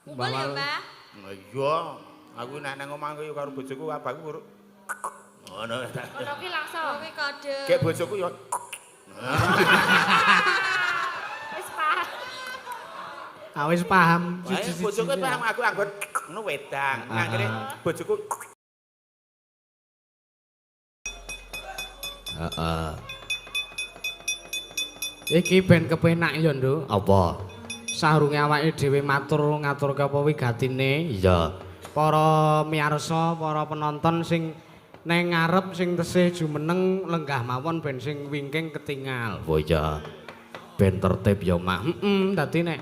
Kumpul ya, Mbah. Iya, aku nek nang omah ku karo bojoku abahku uruk. Ngono. Ngono ki langsung. Kuwi kode. Kayak bojoku ya Wis paham. Ah wis paham Wae siji-siji. bojoku paham aku anggon ngono wedang. Akhire bojoku Heeh. Iki ben kepenak ya, Nduk. Apa? Saurunge awake dhewe matur ngaturke apa wigatine? Iya. Para miyarsa, para penonton sing neng ngarep sing tesih jumeneng lenggah mawon ben sing wingking ketingal. Oh iya. Ben tertib ya, Mak. Heeh, dadi nek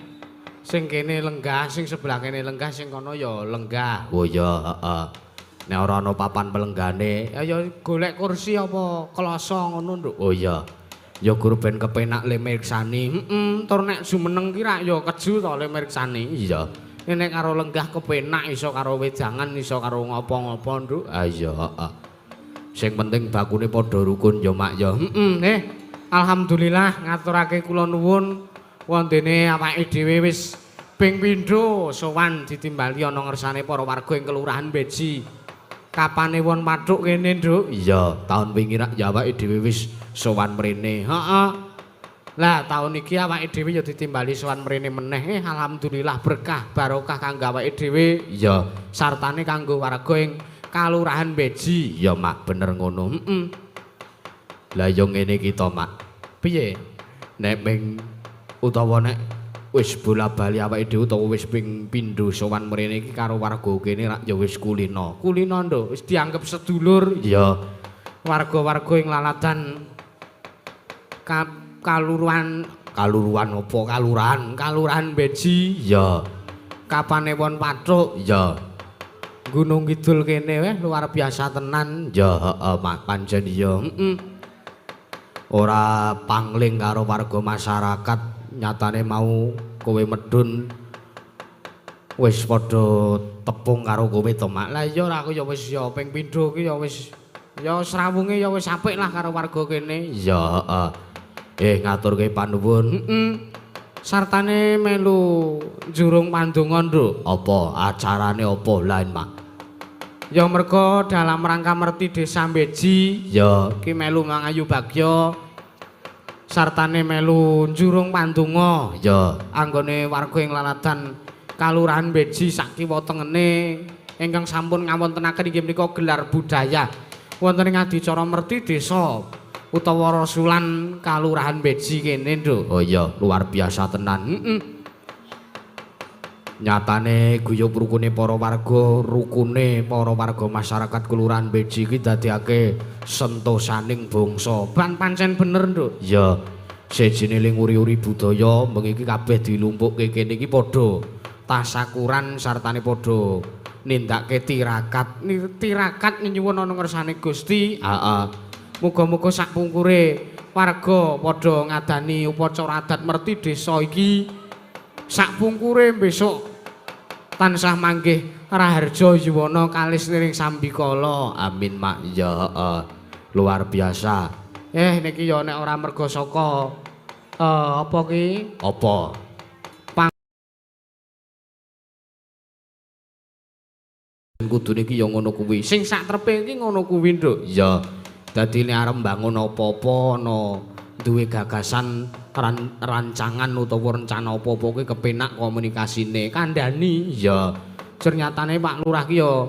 sing kene lenggah, sing sebelah kene lenggah, sing kono ya lenggah. Oh iya, heeh. Nek ora ana papan pelenggane, ya golek kursi apa kloso ngono, Nduk. Oh iya. Ya guru ben kepenak le mirsani. Heeh, tur nek jumeneng ki rak ya keju to le mirsani. Iya. Nek karo lenggah kepenak iso karo wejangan, iso karo ngopo-ngopo, Nduk. Ah iya, heeh. Sing penting bakune padha rukun ya, Mak ya. Heeh, alhamdulillah ngaturake kula nuwun wondene awake dhewe wis ping pindho sowan ditimbali ana ngersane para warga ing Kelurahan Beji. Kapane won pathuk kene, Nduk? Iya, taun wingi rak ya awake dhewe wis sowan mrene. Heeh. Lah taun iki awake dhewe ya ditimbali sowan mrene meneh. Alhamdulillah berkah barokah kanggo awake dhewe. Iya, sartane kanggo warga ing Kalurahan Beji. Iya, Mak, bener ngono. Heeh. Lah ya ngene iki to, Mak. Piye? Nek ming utawa nek wis bola-bali awake dhewe utawa wis ping pindho sowan mrene iki karo warga kene rak ya wis kulino. Kulino, Nduk, wis dianggep sedulur. Iya. Warga-warga ing laladan kaluruhan kaluruhan apa kalurahan kalurahan Beji. Iya. Kapane won pathuk? Iya. Gunung Kidul kene weh luar biasa tenan. Ya heeh, Mak, pancen iya. Heeh. Ora pangling karo warga masyarakat, nyatane mau kowe medun wis padha tepung karo kowe to, Mak. Lah iya ora aku ya wis ya ping pindho ki ya wis ya srawunge ya wis apik lah karo warga kene. Iya, heeh. Ngaturke panuwun. Heeh. Sartane melu njurung pandonga, Nduk. Apa acarane apa lain, Mak? Ya merga dalam rangka merti desa Beji, ya ki melu mangayu bagya sartane melu njurung pandonga, ya anggone warga ing laladan Kalurahan Beji sak kiwa tengene ingkang sampun ngawontenaken inggih menika gelar budaya wonten ing adicara merti desa utawa rasulan Kalurahan Beji kene, Nduk. Oh iya, luar biasa tenan. Heeh. Nyatane guyub rukune para warga, rukune para warga masyarakat Kelurahan Beji iki dadekake sentosaning bangsa. Ban pancen bener, Nduk. Iya. Sejene ling uri-uri budaya bengi iki kabeh dilumpukke kene iki padha tasakuran sartane padha nindakake tirakat. Tirakat nyuwun ana ngersane Gusti. Heeh. Muga-muga sak pungkure warga padha ngadani upacara adat merti desa iki. Sak pungkure besok tansah manggih raharja yuwana kalis niring sambikala. Amin, Mak. Ya, heeh. Luar biasa. Niki ya nek ora merga saka apa ki? Apa? Kudune iki ya ngono kuwi. Sing sak trepe iki ngono kuwi, Nduk. Iya. Dadi nek arep mbangun apa-apa ana duwe gagasan rancangan utawa rencana apa-apa kuwi kepenak komunikasine. Kandhani. Iya. Ternyatane Pak Lurah ki ya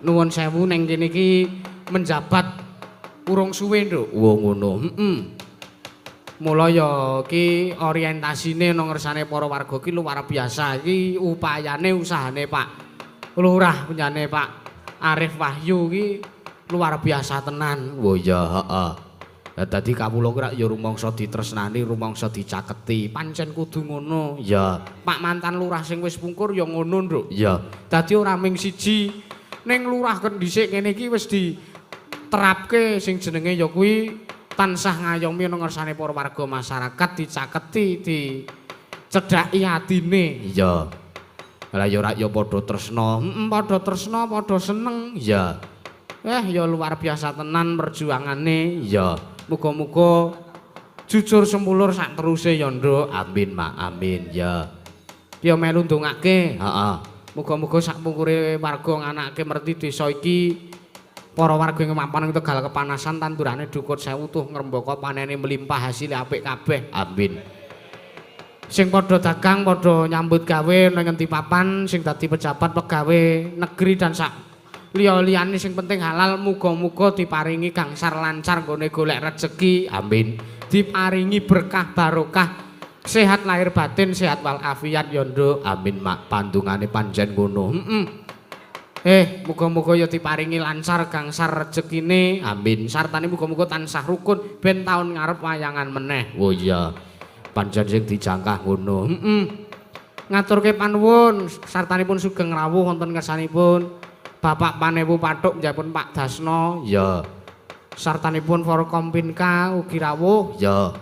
nuwun sewu ning kene iki menjabat urung suwe, Nduk. Wo ngono. Heeh. Mula ya ki orientasine nang ngersane para warga ki luar biasa. Iki upayane usahane Pak Lurah punyane Pak Arif Wahyu ki luar biasa tenan. Wo iya, heeh. Lah dadi kawula ki rak ya rumangsa ditresnani, rumangsa dicaketi. Pancen kudu ngono. Ya, Pak mantan lurah sing wis pungkur ya ngono, Nduk. Ya. Dadi ora ming siji ning lurah kon dhisik kene iki wis diterapke sing jenenge ya kuwi tansah ngayomi ana ngersane para warga masyarakat, dicaketi, dicedhaki atine. Iya. Lah ya rak ya padha tresna. Heeh, padha tresna, padha seneng. Iya. Ya luar biasa tenan perjuangane. Iya. Muga-muga jujur sempulur sak teruse ya, Nduk. Amin, Mak. Amin. Ya. Ya melu ndongake. Heeh. Muga-muga sak pungkure warga nganake merti desa iki para warga ing mapan ing Tegal kepanasan tandurane dukut sewu tuh ngrembaka panene melimpah hasil apik kabeh. Amin. Sing padha dagang padha nyambut gawe ning ngendi papan, sing dadi pejabat pegawe negeri dan sak liya-liyane sing penting halal, muga-muga diparingi gangsar lancar nggone golek rejeki. Amin. Diparingi berkah barokah, sehat lahir batin, sehat wal afiat ya Nduk. Amin mak, pandungane pancen ngono. Heeh. Muga-muga ya diparingi lancar gangsar rejekine. Amin. Sartane muga-muga tansah rukun ben taun ngarep wayangan meneh. Oh iya. Pancen sing dijangkah ngono. Heeh. Ngaturke panuwun sartanipun sugeng rawuh wonten ngersanipun Bapak Panewu Pathuk nggih Pak Dasno. Ya. Sartanipun Forkompinka ugi rawuh. Ya.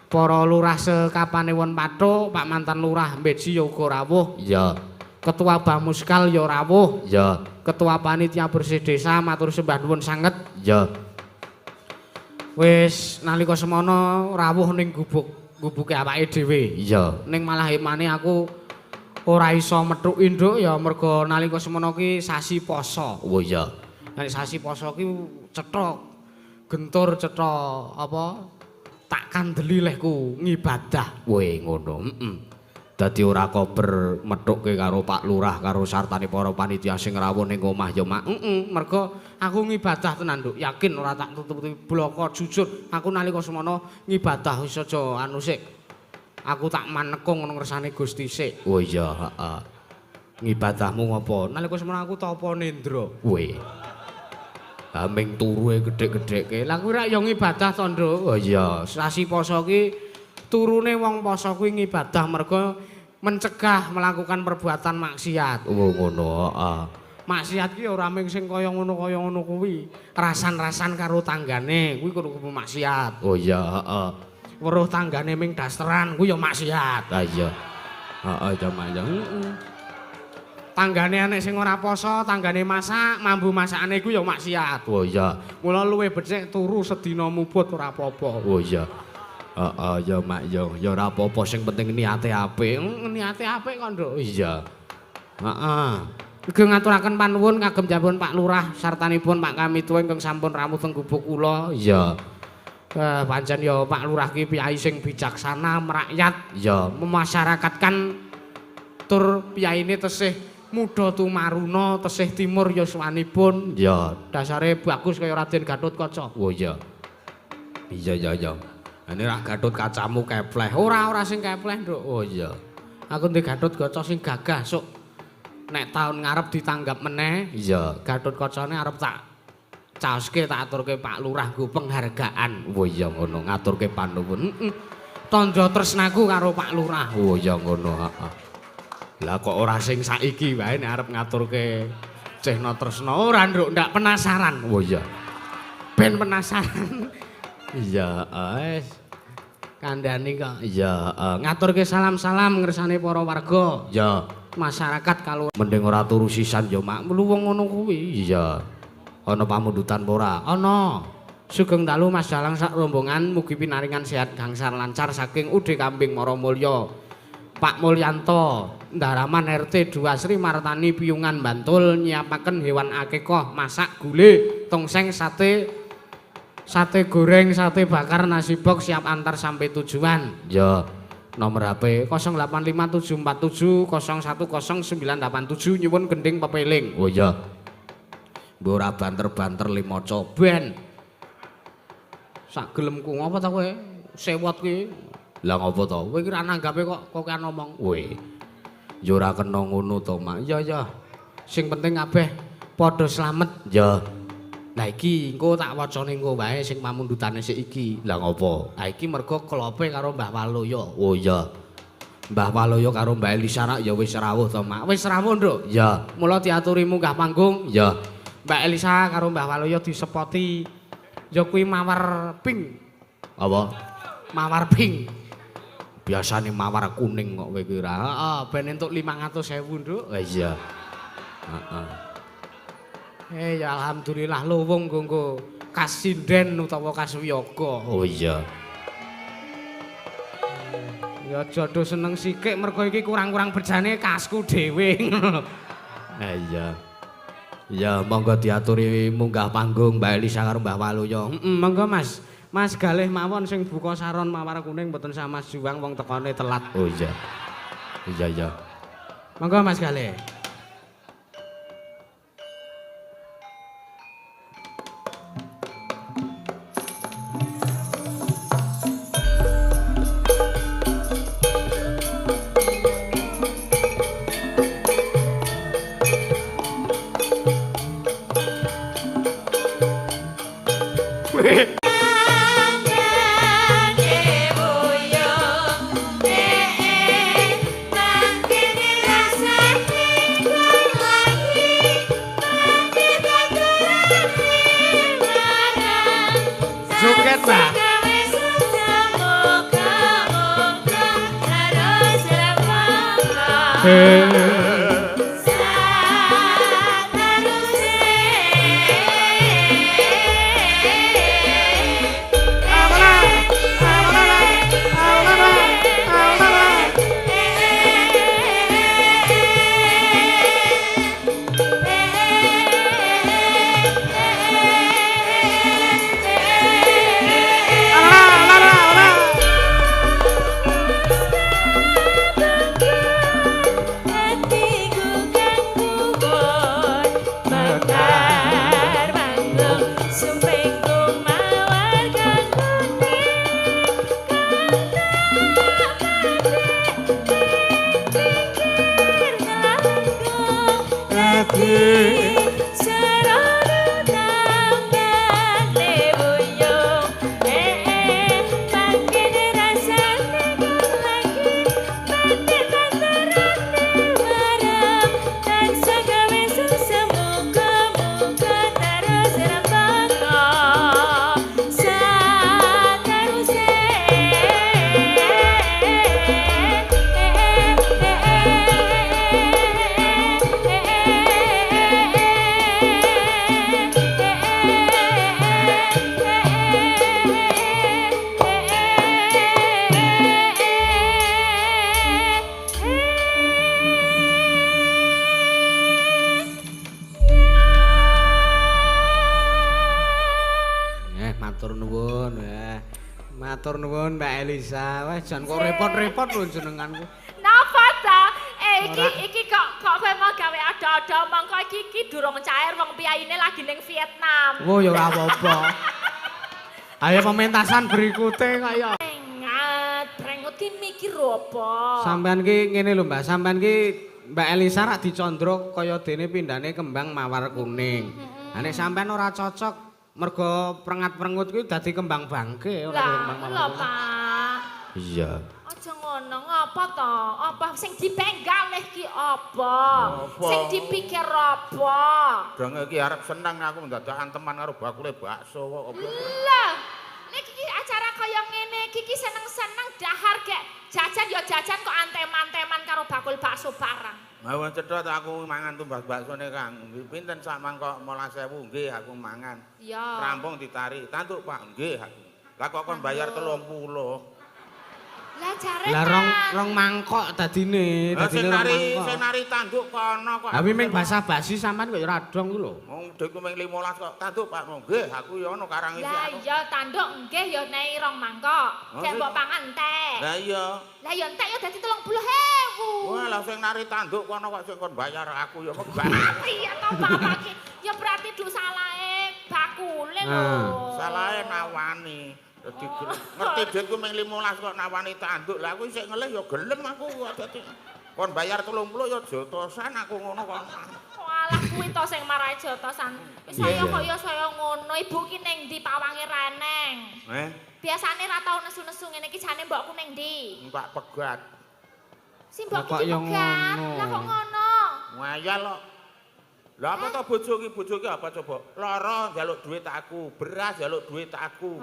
Para lurah sekapanewon Pathuk, Pak mantan lurah Beji ya uga rawuh. Ya. Ketua Bamuskal ya rawuh. Ya. Ketua Panitia Bersih Desa matur sembah nuwun sanget. Ya. Wis nalika semono rawuh ning gubuk, gubuke awake dhewe. Iya. Ning malah emane aku ora iso methuki Nduk ya mergo nalika semono ki sasi poso. Oh iya. Nek sasi poso ki cetha gentur cetha apa tak kandeli lehku ngibadah. Weh ngono. Heeh. Dadi ora kober methukke karo Pak Lurah karo sartane para panitia sing rawuh ning omah ya Mak. Heeh, mergo aku ngibadah tenan Nduk. Yakin ora tak tutup-tutupi bloko jujur. Aku nalika semono ngibadah wis aja anu sik. Aku tak manekung ngono ngersane Gusti sik. Oh iya, heeh. Ngibadahmu ngopo? Nalika semono aku tapa nendra. Weh. Ha ming turuhe gedhek-gedhekke. Lah kuwi rak ya ngibadah to, Nduk. Oh iya, sasi poso ki turune wong poso kuwi ngibadah mergo mencegah melakukan perbuatan maksiat. Oh ngono, heeh. Maksiat ki ora mung sing kaya ngono kuwi. Rasan-rasan karo tanggane kuwi kudu maksiat. Oh iya, heeh. Weruh tanggane ming dasteran kuwi ya maksiat. Ha iya. Heeh, jaman ya. Heeh. Tanggane anek sing ora poso, tanggane masak, mambu masakane kuwi ya maksiat. Oh iya. Mula luwih becik turu sedina mubut ora apa-apa. Oh iya. Heeh, ya Mak ya, ya ora apa-apa sing penting niate apik. Niate apik kok, Nduk. Iya. Heeh. Ugi ngaturaken panuwun kagem jampun Pak Lurah sartanipun Pak Kamituwa ingkang sampun rawuh teng gubuk kula. Iya. Pancen ya Pak Lurah ki piyai sing bijaksana, merakyat, ya memasyarakatkan tur piyaine tesih muda tumaruna, tesih timur yuswanipun. Ya, dasare bagus kaya Raden Gatotkaca. Oh iya. Iya iya iya. Ini rak Gatot kacamu kepleh. Ora ora sing kepleh, Nduk. Oh iya. Aku ndek Gatotkaca sing gagah sok nek taun ngarep ditanggap meneh. Iya, Gatotkacane arep tak caoske tak aturke Pak Lurah nggo penghargaan. Oh iya ngono, ngaturke panuwun. Heeh. Tandha tresnaku karo Pak Lurah. Oh iya ngono, heeh. Lah kok ora sing saiki wae nek arep ngaturke Cehna Tresna. Ora, Nduk, ndak penasaran. Oh iya. Ben penasaran. Iya, wis. Kandhani kok. Iya, ngaturke salam-salam ngersane para warga. Iya. Masyarakat kalau mending ora turu sisan ya Mak. Lu wong ngono kuwi. Iya. Ana pamundutan apa ora? Ana. Sugeng dalu Mas Dalang sak rombongan mugi pinaringan sehat gangsar lancar saking UD Kambing Maramulya. Pak Mulyanto, Ndaraman RT 2 Sri Martani Piyungan Bantul nyiapaken hewan akikah, masak gule, tongseng sate, sate goreng, sate bakar, nasi box siap antar sampai tujuan. Ya. Nomor HP 085747 010987 nyuwun gending pepeling. Oh iya. Mbok ora banter-banter limoco ben. Sak gelemku ngopo ta kowe? Sewot kuwi. Lah ngopo to? Kowe iki ra nanggape kok kokean ngomong. Kowe. Ya ora kena ngono to, Mak. Iya ya. Sing penting kabeh padha slamet. Ya. Lah iki engko tak wacane engko wae sing pamundhutane sik iki. Lah ngopo? Ha iki mergo klope karo Mbah Waloyo. Oh iya. Mbah Waloyo karo Mbak Elisa rak ya wis rawuh to, Mak. Wis rawuh, Nduk. Ya. Mula diaturi munggah panggung. Ya. Mbak Elisa karo Mbah Waloyo disepoti. Ya kuwi mawar pink. Apa? Mawar pink. Biasane mawar kuning kok kowe kuwi ora. Heeh, ben entuk 500.000, Nduk. Ha iya. Heeh. Ya alhamdulillah luwung nggo kasinden utawa kaswiyaga. Oh iya. Ya aja do seneng sikik mergo iki kurang-kurang bejane kasku dhewe ngono lho. Ha iya. Ya monggo diaturi munggah panggung Mbak Elisa karo Mbah Waluyo. Heeh, monggo Mas. Mas Galih mawon sing buka saron mawar kuning mboten sama Mas Juwang wong tekone telat. Oh iya. Iya iya. Monggo Mas Galih. Joget, Mbak. Matur nuwun Mbak Elisa. Wah, jan kok repot-repot lho jenenganku. Napa ta? Iki kok kowe mau gawe ada-ada mongko iki durung cair wong piyayine lagi ning Vietnam. Wo ya ora apa-apa. Ayo pementasan berikute kok ya. Ngat, prengut ki mikir apa? Sampeyan ki ngene lho Mbak, sampeyan ki Mbak Elisa rak dicondro kaya dene pindhane kembang mawar kuning. Ha nek sampeyan ora cocok mergo prengat-prengut kuwi dadi kembang bangke ora kembang mawar. Lho, Pak. Iya. Aja ngono, ngapa to? Apa sing dipenggalih ki apa? Sing dipikir apa? Dong iki arep seneng aku ndadak anteman karo bakule bakso kok apa. Lah, niki acara kaya ngene iki ki seneng-seneng dahar gek jajan ya jajan kok antem-anteman karo bakul bakso barang. Mawon cethot aku mangan tumbas baksone Kang. Pinten sak mangkok 15.000 nggih aku mangan. Iya. Rampung ditari. Tanduk Pak nggih aku. Lah kok kon bayar 30. Lah jare lah rong mangkok dadine, dadine rong mangkok. Sing nari tanduk kono kok. Ha wi ming basa-basi sampean kok ya ora dong ku lho. Wong dhuwitku ming 15 kok. Tanduk Pak nggih aku ya ono karang iki. Lah iya tanduk nggih ya nei rong mangkok. Gek mbok pangan entek. Lah iya. Lah ya entek ya dadi 30.000. Wah lah sing nari tanduk kono kok sing kon bayar aku ya kok. Piye to Bapak iki? Ya berarti du salahe bakule lho. Salahe nawani. Dadi ngerti dhuwitku ming 15 kok nawani tanduk. Lah aku isih ngelih ya gelem aku kok dadi kon bayar 30 ya jotosan aku ngono kok. Walah kuwi to sing marai jotosan. Wis saya kok ya saya ngono. Ibu ki ning ndi pawange reneng. Eh? Biasane ra tau nesu-nesu ngene iki jane mbokku ning ndi? Tak pegat. Si mbok iki dipegat. Lah kok ngono? Ngayal kok. Lah apa to bojo ki apa coba? Lara njaluk duit aku, beras njaluk duit aku.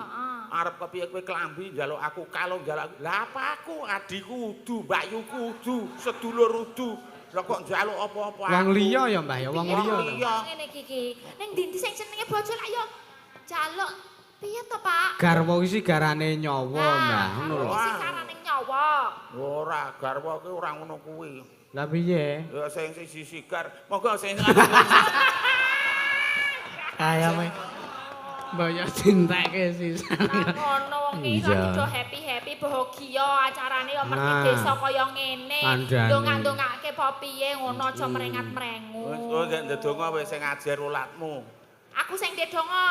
Arep kepiye kowe klambi njaluk aku, kalung njaluk aku. Lah apa aku adhiku udu, mbakyuku udu, sedulur udu. Lah kok njaluk apa-apa aku. Wong liya ya Mbah ya, wong liya. Ngene iki iki. Ning ndi sing jenenge bojo lak ya njaluk piye to, Pak? Garwa iki garane nyawa, Mbah, ngono lho. Sing garane nyawa. nyawa. Ora, garwa ki ora ngono kuwi. Lah piye? Ya sing siji sigar, monggo sing Kaya me. Mbok yo dintekke sisan. Ngono wong iki lagi do happy-happy bahagia acarane ya mergi desa kaya ngene. Ndongak-ndongake apa piye ngono aja mrengat-mrengu. Wis kowe ndedonga wis sing ngajar ulatmu. Aku sing ndedonga.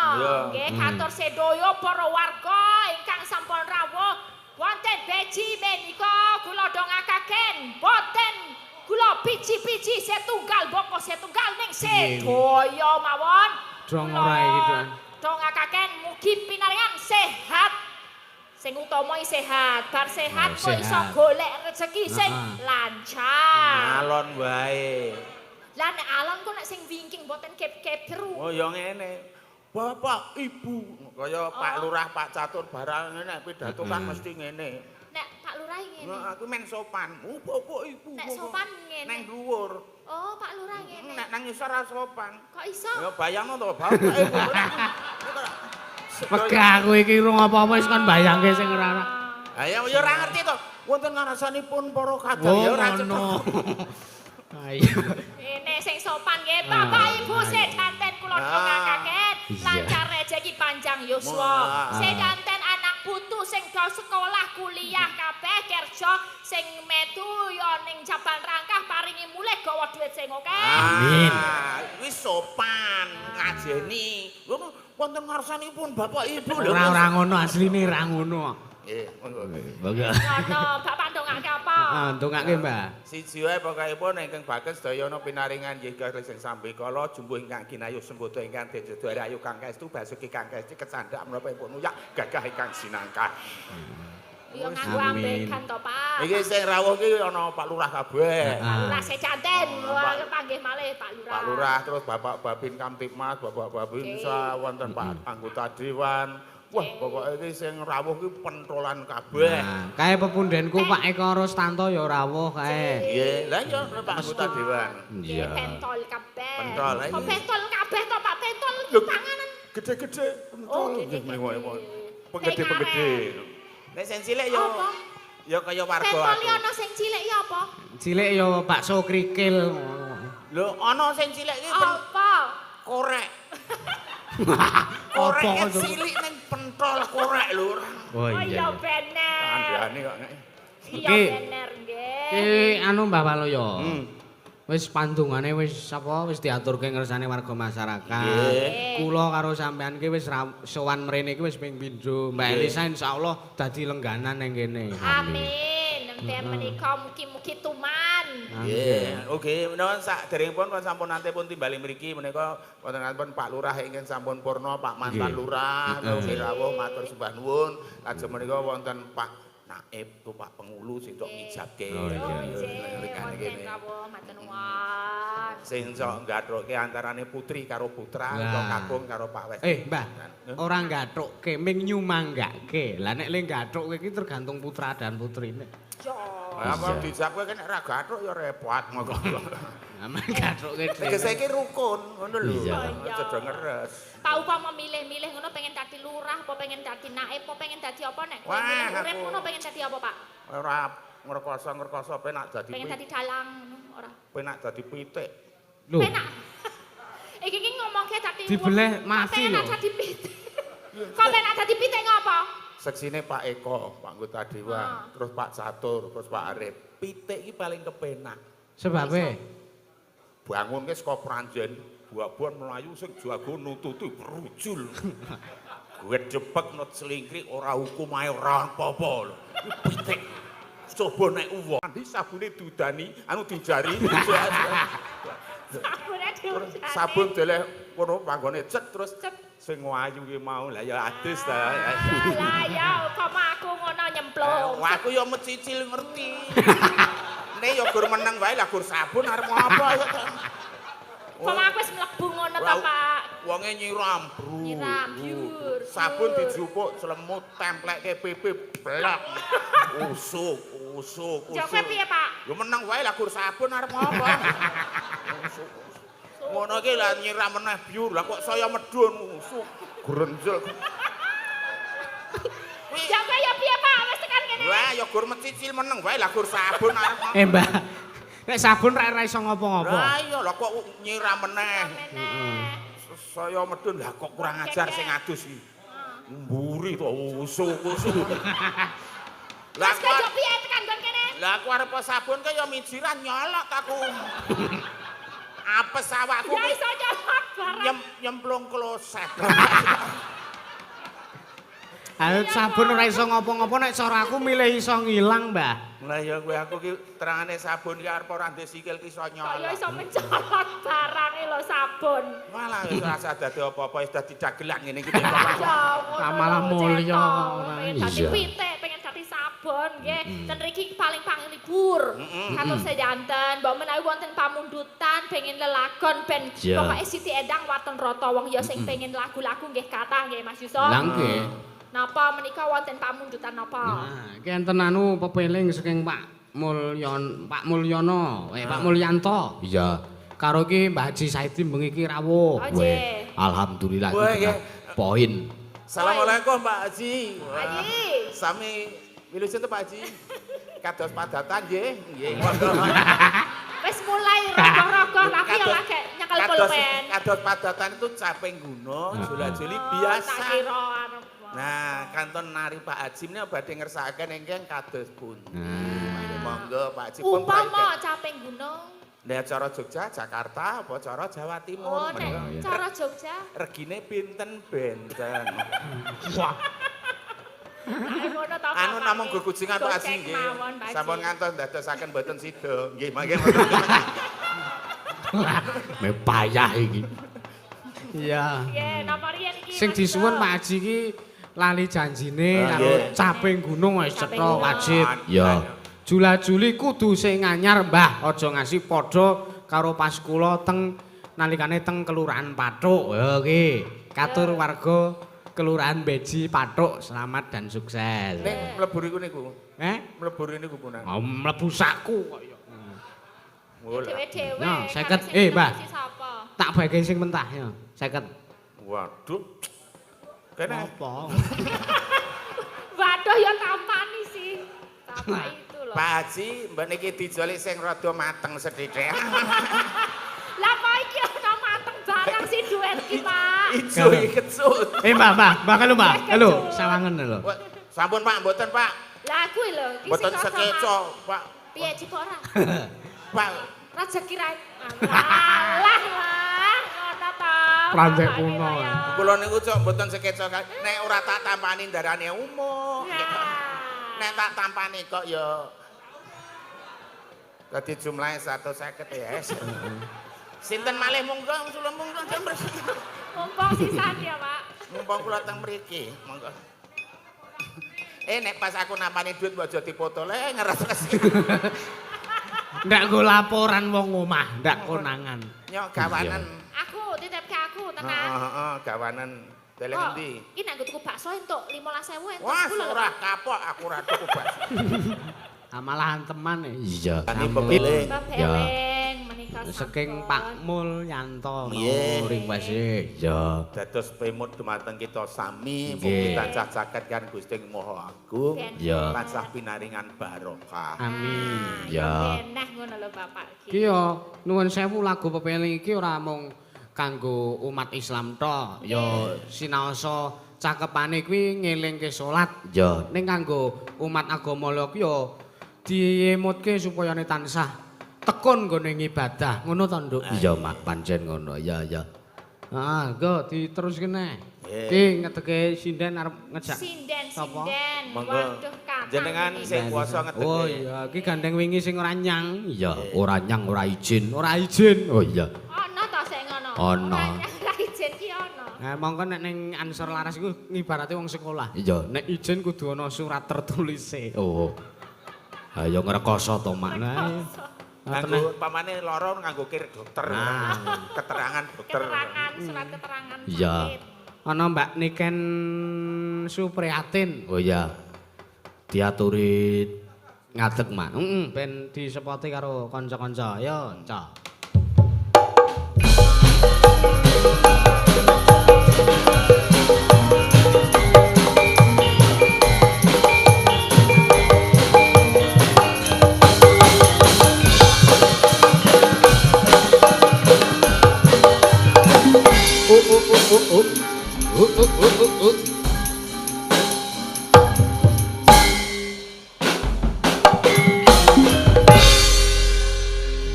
Nggih katur sedaya para warga ingkang sampun rawuh wonten beji menika kula dongakaken boten kula biji-biji setunggal boko setunggal ning sedaya mawon. Dong ora iki, Dong. Dongakaken mugi pinaringan sehat. Sing utama sehat, bar sehat kok iso golek rejeki sing lancar. Alon wae. Lah nek alon kok nek sing wingking mboten kep-keperu. Oh ya ngene. Bapak, Ibu, kaya Pak Lurah, Pak Catur barang ngene nek pidato kan mesti ngene. Nek Pak Lurah ngene. Nah, aku men sopan. Oh, bapak, Ibu. Nek sopan ngene. Nang dhuwur. Oh, Pak Lurah ngene. Nek nang ngisor ora sopan. Kok iso? Ya bayangno to, bapak, Ibu. Wegah aku iki urung apa-apa wis kon bayangke sing ora-ora. Ha ya ora ngerti to. Wonten ngarasanipun para kadang ya ora ngono. Ayo. Ngene sing sopan nggih, Bapak Ibu sedanten kula dongakaken lancar rejeki panjang yuswa. Sedanten anak putu sing do sekolah kuliah kabeh kerja sing metu ya ning Jaban Rangkah paringi mulih gawa dhuwit sing akeh. Amin. Wis sopan ngajeni. Wonten ngarsanipun Bapak Ibu lho. Ora ngono asline ora ngono. Nggih, monggo. Monggo. Ngono, Bapak ndongake apa? Heeh, ndongake, Mbah. Siji wae pokokipun ingkang baken sedayana pinaringan nggih sing sambekala jumbuh ingkang ginayuh sembodo ingkang den jedhari ayu kang kaestu basuki kang kaesti kecandhak menapa pun uyak gagah ingkang sinangkah. Ya nganggo ambegan to, Pak. Iki sing rawuh iki ana Pak Lurah kabeh. Pak Lurah secanten, panggih malih Pak Lurah. Pak Lurah terus Bapak Babin Kamtibmas, Bapak Babinsa, wonten Pak anggota dewan. Wah, pokoke iki sing rawuh iki pentolan kabeh. Nah, kae pepundenku Pak Eko Rustanto ya rawuh kae. Nggih, lha iya Pak anggota dewan. Iya, pentol kabeh. Pentol. Kok pentol kabeh to, Pak? Pentol panganan gede-gede pentol. Penggede-penggede. Nek sing cilik ya ya kaya warga aku. Pentol ana sing cilik ya apa? Cilik ya bakso krikil. Lho, ana sing cilik iki apa? Korek. Korek cilik ning pentol korek lho. Oh iya bener. Kandhane kok. Iya bener nggih. Iki anu Mbah Waluyo. Wis pandungane wis apa wis diaturke ngersane warga masyarakat. Kula karo sampean ki wis sowan mrene iki wis ping pindho. Mbak Elisa insyaallah dadi lengganan ning kene. Amin. Nembe menika mugi-mugi tuman. Nggih. Oke, menawa saderengipun sampun nate pun timbali mriki menika wontenipun Pak Lurah ingkang sampun purna, Pak mantan lurah, ugi rawuh matur sembah nuwun. Lajeng menika wonten Pak Naib tu Pak Pengulu sing tok ngijabke. Oh iya. Sing sok nggathukke antarane putri karo putra utawa kakung karo Pak Wes. Mbah, ora nggathukke ming nyumanggake. Lah nek le nggathukke iki tergantung putra dan putrine. Yo. Apa dijabke nek ora gathuk ya repot monggo. Aman gathukke dhewe. Tegese iki rukun ngono lho. Aja do ngeres. Pak upama milih-milih ngono pengen dadi lurah apa pengen dadi naib apa pengen dadi apa nek kowe milih urip ngono pengen dadi apa, Pak? Ora ngrekoso-ngrekoso penak dadi pengen dadi dalang ngono ora. Penak dadi pitik. Lho. Penak. Iki iki ngomongke dadi dibeleh mati lho. Penak dadi pitik. Kok penak dadi pitik ngopo? Seksine Pak Eko, Pak anggota dewan, terus Pak Catur, terus Pak Arif. Pitik iki paling kepenak. Sebabe bangunke saka Pranjen, buah-buahan mlayu sing jago nututi brujul. Gedhepek nut selingkrik ora hukum ae ora apa-apa lho. Pitik. Coba nek uwong, andi sabune dudani, anu dijari. Sabune diujari. Sabun deleh kono panggone cet terus sing ayu ki mau. Lah ya adus ta. Lah ya kok aku ngono nyemplung. Aku ya mecicil ngerti. Nek ya gur meneng wae lah gur sabun arep apa ya. Kok aku wis mlebu ngono ta, Pak. Wonge nyiram, bro. Nyiram, byur. Sabun dijupuk slemut templekke pipi blek. Usuk, usuk, usuk. Ya kowe piye, Pak? Ya meneng wae lah gur sabun arep apa. Usuk. Ngono iki lah nyiram meneh byur. Lah kok saya medun usuk. Grenjel. Kuwi Ya kaya piye, Pak? Wis tekan kene. Wah, ya gur mecicil meneng wae lah gur sabun arep. Mbah. Nek sabun ra iso ngopo-ngopo. Lah iya lah kok nyiram meneh. Saya medun lah kok kurang ajar sing adus iki. Mburi to usu-usu. Lah Wis kaya piye tekan nggon kene? Lah aku arep sabun ke ya mijiran nyolok aku. Apes awakku. Ya iso nyolok barang. Nyemplung kloset. Ayo sabun ora iso ngopo-ngopo nek cara aku milih iso ngilang, Mbah. Lah ya kowe aku ki terangane sabun ki arep ora ndek sikil ki iso nyolok. Kok ya iso mencolot barange lho sabun. Malah wis ora usah dadi apa-apa wis dadi dagelan ngene iki. Ya malah mulya ora. Pengen dadi pitik, pengen dadi sabun nggih. Ten riki paling panglibur. Katur sedanten, mbok menawi wonten pamundutan pengen lelagon ben pokoke Siti Endang waton rata wong ya sing pengen lagu-lagu nggih kathah nggih Mas Yusuf. Lah nggih. Napa menika wonten pamundutan napa? Nah, iki enten anu pepeling saking Pak Mulyon, Pak Mulyono, Pak Mulyanto. Iya. Karo iki Mbah Haji Saidi bengi iki rawuh. Weh, alhamdulillah iki poin. Assalamualaikum Pak Haji. Haji. Sami wilujeng to Pak Haji. Kados padatan nggih. Nggih. Wis mulai rogoh-rogoh tapi ya lagi nyekel pulpen. Kados padatan itu caping gunung, jula-juli biasa. Tak kira arep. Nah, kanton nari Pak Haji menika badhe ngersakaken ingkang kados pundi. Monggo Pak Haji. Upama caping gunung. Nek cara Jogja, Jakarta apa cara Jawa Timur? Oh, nek cara Jogja regine pinten-benten. Wah. Anu namung gegujengan Pak Haji nggih. Sampun ngantos ndadosaken mboten sida. Nggih, mangke. Me payah iki. Iya. Nggih, napa riyen iki? Sing disuwun Pak Haji iki lali janjine karo caping gunung wis cetha wajib. Ya. Jula-juli kudu sing anyar, Mbah. Aja ngasi padha karo pas kula teng nalikane teng Kelurahan Pathuk. Ya iki. Katur warga Kelurahan Beji Pathuk, selamat dan sukses. Nek mlebu riku niku. Eh? Mlebu niku punan. Oh, mlebu saku kok ya. Dhewe-dhewe. Nah, 50. Eh, Mbah. Tak bagi sing mentah ya. 50. Waduh. Kene apa? Waduh ya tampani sih. Tampak itu lho. Pak Haji, mbok niki dijolik sing rada mateng sethithik. Lah kok iki ana mateng barang sing duwe iki, Pak. Ijo iki kecut. Eh, Mbah, Mbah, Mbah lho, Mbah. Lho, sawangen lho. Sampun, Pak, mboten, Pak. Lah kuwi lho, iki sing mboten sekeco, Pak. Piye jipok ora? Pak, rejeki ra. Alah lah, ngono ta. Prantek kuno. Kula niku cok mboten sekeco. Nek ora tak tampani ndarane umuk. Nek tak tampani kok ya dadi jumlahe 150 ya. Sinten malih monggo usul monggo Mumpung sisan ya, Pak. Mumpung kula teng mriki, monggo. Eh nek pas aku nampani duit aja dipotole ngeres-res. Ndak nggo laporan wong omah, ndak konangan. Nyok gawanen. Aku titipke aku tenang. Heeh, gawanen. Deleng endi? Iki nek nggo tuku bakso entuk 15.000 entuk. Wah, ora kapok aku ora tuku bakso. Malah teman iya. Pepeling. Pepeling menika saking Pak Mulyanto request. Iya. Dados pemut dumateng kita sami mugi tansah caket kan Gusti Maha Agung. Iya. Tansah pinaringan barokah. Amin. Iya. Eneh ngono lho Bapak iki. Iki ya nuwun sewu lagu pepeling iki ora mung kanggo umat Islam tok. Ya sinaosa cakepane kuwi ngelingke salat. Ya ning kanggo umat agama liya kuwi ya diemutke supaya tansah tekun nggone ngibadah. Ngono to, Nduk? Iya, Mak, pancen ngono. Iya, iya. Heeh, nggo diteruske neh. Iki ngedeke sinden arep ngejak. Sinden, sinden. Waduh, kathah. Jenengan sing kuwasa ngedeke. Oh iya, iki gandeng wingi sing ora nyang. Iya, ora nyang, ora izin. Ora izin. Oh iya. Ana ta sing ngono? Ana. Ora nyang, ora izin ki ana. Nah, mongko nek ning Ansor Laras iku ngibarate wong sekolah. Iya, nek izin kudu ana surat tertulise. Oh. Ayo ngrekoso to, Mak. Nganggo pamane lara nganggo kir dokter. Keterangan dokter. Keterangan, surat keterangan. Iya. Ana Mbak Niken Supriyatin. Oh iya. Diaturi ngadeg, Mak. Heeh, ben disepoti karo kanca-kanca. Ayo, Cok. uh uh. Uh uh uh uh uh.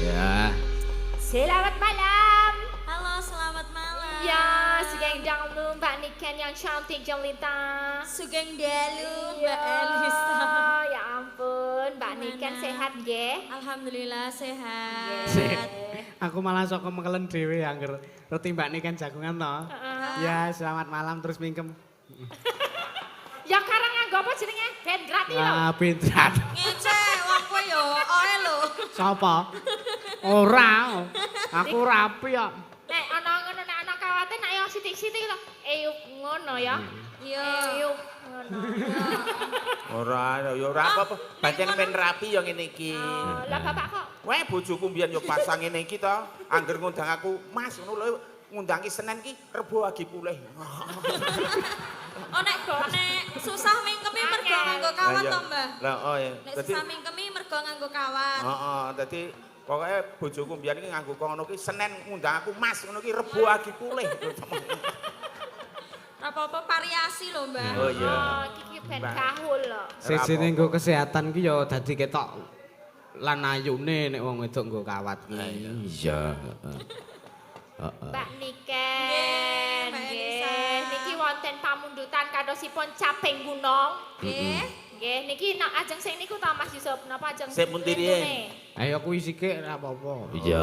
Ya. Selamat malam. Halo, selamat malam. Ya, sugeng dalu Mbak Niken yang cantik jelita. Sugeng dalu Mbak Iya, Elisa. Ya ampun, Mbak Niken sehat nggih? Alhamdulillah sehat. Sik. Aku malah sok kemekelen dhewe angger reti Mbak Niken jagongan to. Ya, selamat malam terus mingkem. Ya karang nganggo apa jenenge? Bendrat iki lho. Ah, bendrat. Ngece wong kowe yo oe lho. Sapa? Ora. Aku rapi kok. Nek ana ngono nek ana kawate nek yo sithik-sithik lho. Eyup ngono ya. Iya. Eyup ngono. Ora, ya ora apa-apa. Pancen ben rapi ya ngene iki. Oh, lah bapak kok Weh bojoku mbiyen yo pasang ngene iki to. Angger ngundang aku, Mas ngono lho, ngundang ki Senin ki Rebo agi pulih. Oh nek nek susah mingkemi mergo nganggo kawat to, Mbah. Lah oh ya. Nek susah mingkemi mergo nganggo kawat. Heeh, dadi pokoke bojoku mbiyen iki nganggo ngono ki Senin ngundang aku, Mas ngono ki Rebo agi pulih. Ora apa-apa variasi lho, Mbah. Oh iya. Oh, iki ben kahul lho. Sijine nggo kesehatan ki ya dadi ketok lan ayune nek wong wedok nggo kawat ki. Iya. Heeh. Mbak Niken, Mbak Elisa. nggih. Niki wonten pamundutan kadosipun caping gunung. Nggih. Nggih, niki nak ajeng sing niku ta Mas Yusuf, napa ajeng? Sik pundi riyen? Ayo kuwi sikik ora apa-apa. Iya.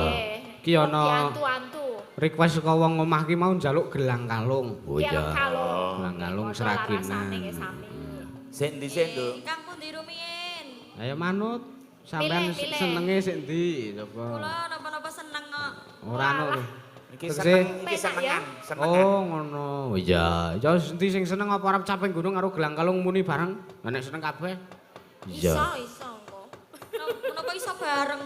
Ki ana antu-antu. Request saka wong omah ki mau njaluk gelang kalung. Oh iya. Kalung. Gelang kalung Padha larasane seraginan. nggih sami. Sik ndi sik, Nduk? Kang pundi rumiyin? Ayo manut. Sampeyan Pilih, pilih. senenge sik ndi coba. Kula napa-napa seneng kok. Ora ono. Iki Tegese- seneng, iki Penak ya. senengan, senengan. Oh ngono. Iya. Ya endi sing seneng apa arep caping gunung karo gelang kalung muni bareng? Lah nek seneng kabeh. Iso, iso engko. Menapa iso bareng?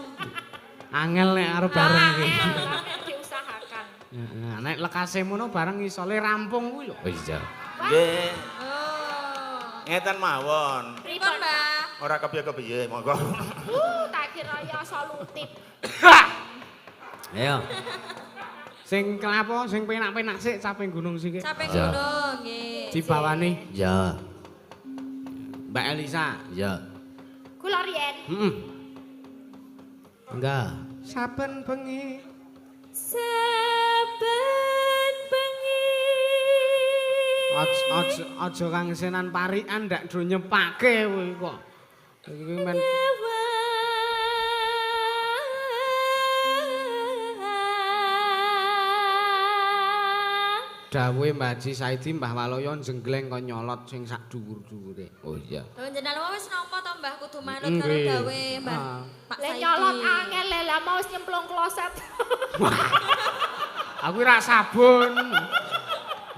Angel nek arep bareng iki. Angel, tapi diusahakan. Heeh, nek lekase mono bareng isole rampung kuwi lho. Iya. Nggih, Oh. ngeten mawon. Pripun, Mbah? Ora kepiye-kepiye, monggo. Tak kira ya solutif. Ayo. Sing kelapa, sing penak-penak sik caping gunung sik. Caping gunung nggih. Dibawani. Ya, Mbak Elisa. ya. Kula riyen. Heeh. Enggak. Saben bengi Saben bengi. aja aja kangsenan parikan ndak do nyepake kowe kok. Iki men dawuhe Mbah Haji Saidi Mbah Waloyo jenggleng kok nyolot sing sak dhuwur-dhuwure. Oh iya. Lho jenengan wis nampa to Mbah kudu manut karo Nggih. dawuhe Mbah Ah. Pak Le Saidi. nyolot angel le lah mau wis nyemplung kloset. Aku ora sabun.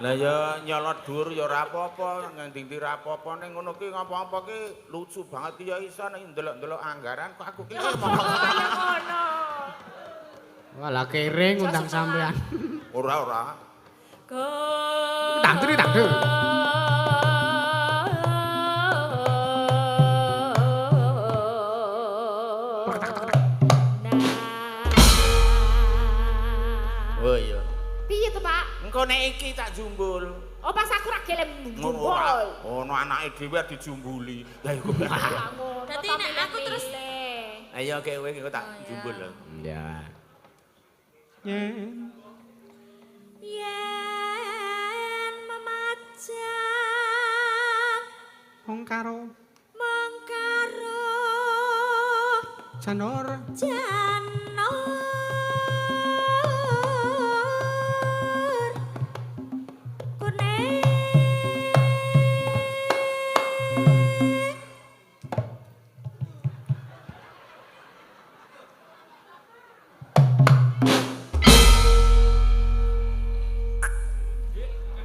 Lah ya nyolot dhuwur ya ora apa-apa, ngendi-endi ora apa-apa ning ngono ki ngapa-apa ki lucu banget ki ya iso nek ndelok-ndelok anggaran kok aku ki Oh, ya ngono. Walah kere ngundang sampean. ora ora. Tantri tantri. Oh iya. Piye to, Pak? Engko nek iki tak jumbul. Oh, pas aku ra gelem Ngono jumbul. ora. Ono anake dhewe dijumbuli. Lah iku. Dadi nek aku terus- Ayo kowe engko tak Oh, iya. jumbul lho. Ya. Yen Yen memajang wong karo mangkaro janur janur kuning.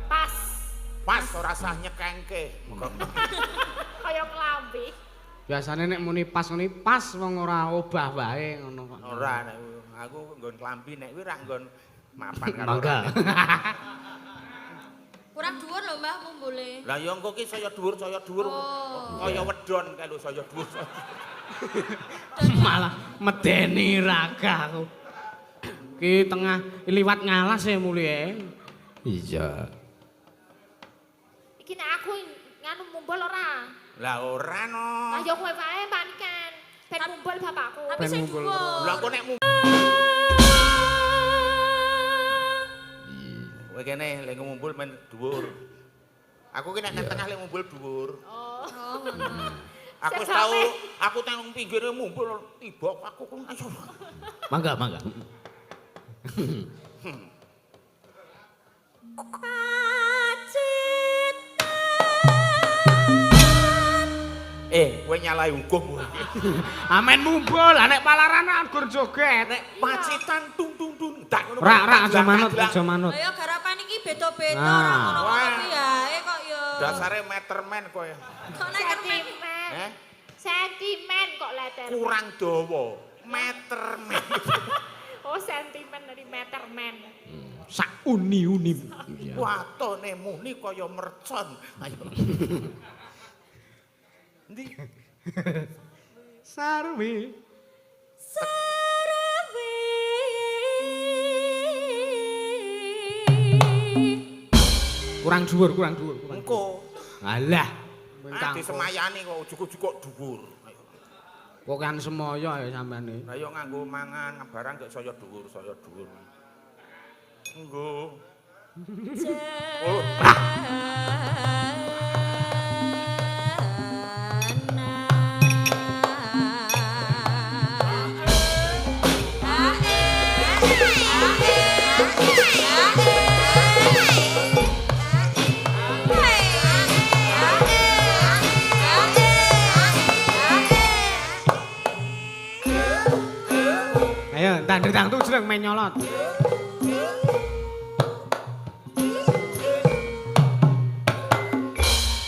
Pas Pas ora sah nyekengke. kaya klambi. Biasane nek muni pas ngene pas wong ora obah wae ngono kok. Ora nek aku nggon klambi nek kuwi ra nggon mapan karo. Mangga. Kurang dhuwur lho Mbah mumbule. Lah ya engko ki saya dhuwur saya dhuwur. Oh. Kaya wedon kae lho saya dhuwur. Malah medeni raga aku. Ki tengah liwat ngalas e mulihe. Iya. Iki nek aku nganu mumbul ora? Lah ora no. Lah ya kowe wae Pak Niken. Ben mumbul bapakku. Tapi sing dhuwur. Lah kok nek mumbul. Kowe kene lek ngumpul men dhuwur. Aku ki nek nang tengah lek ngumpul dhuwur. Oh. Aku wis tau, aku nang pinggire mumpul tiba aku kok ayo. Mangga, mangga. Kowe nyalahi hukum kowe iki. Amen mumbul, nek palaran gur joget. Nek Pacitan tung tung tung tak ngono. Rak rak aja manut, aja manut. Lah ya garapan iki beda-beda ora ngono-ngono kuwi yae kok ya. Dasare metermen kowe. Kok nek sentimen. Eh? Sentimen kok leter. Kurang dawa. Metermen. Oh, sentimen dari metermen. Sak uni-uni. Watone muni kaya mercon. Ayo. Endi? Sarwi. Sarwi. Kurang dhuwur, kurang dhuwur, kurang. Engko. Alah, ah, disemayani kok ujug-ujug kok dhuwur. Kok kan semoyo ya sampean iki. Lah yo nganggo mangan barang kok saya dhuwur, saya dhuwur. Engko. Oh. Ayo, tandang tuh jeneng main nyolot.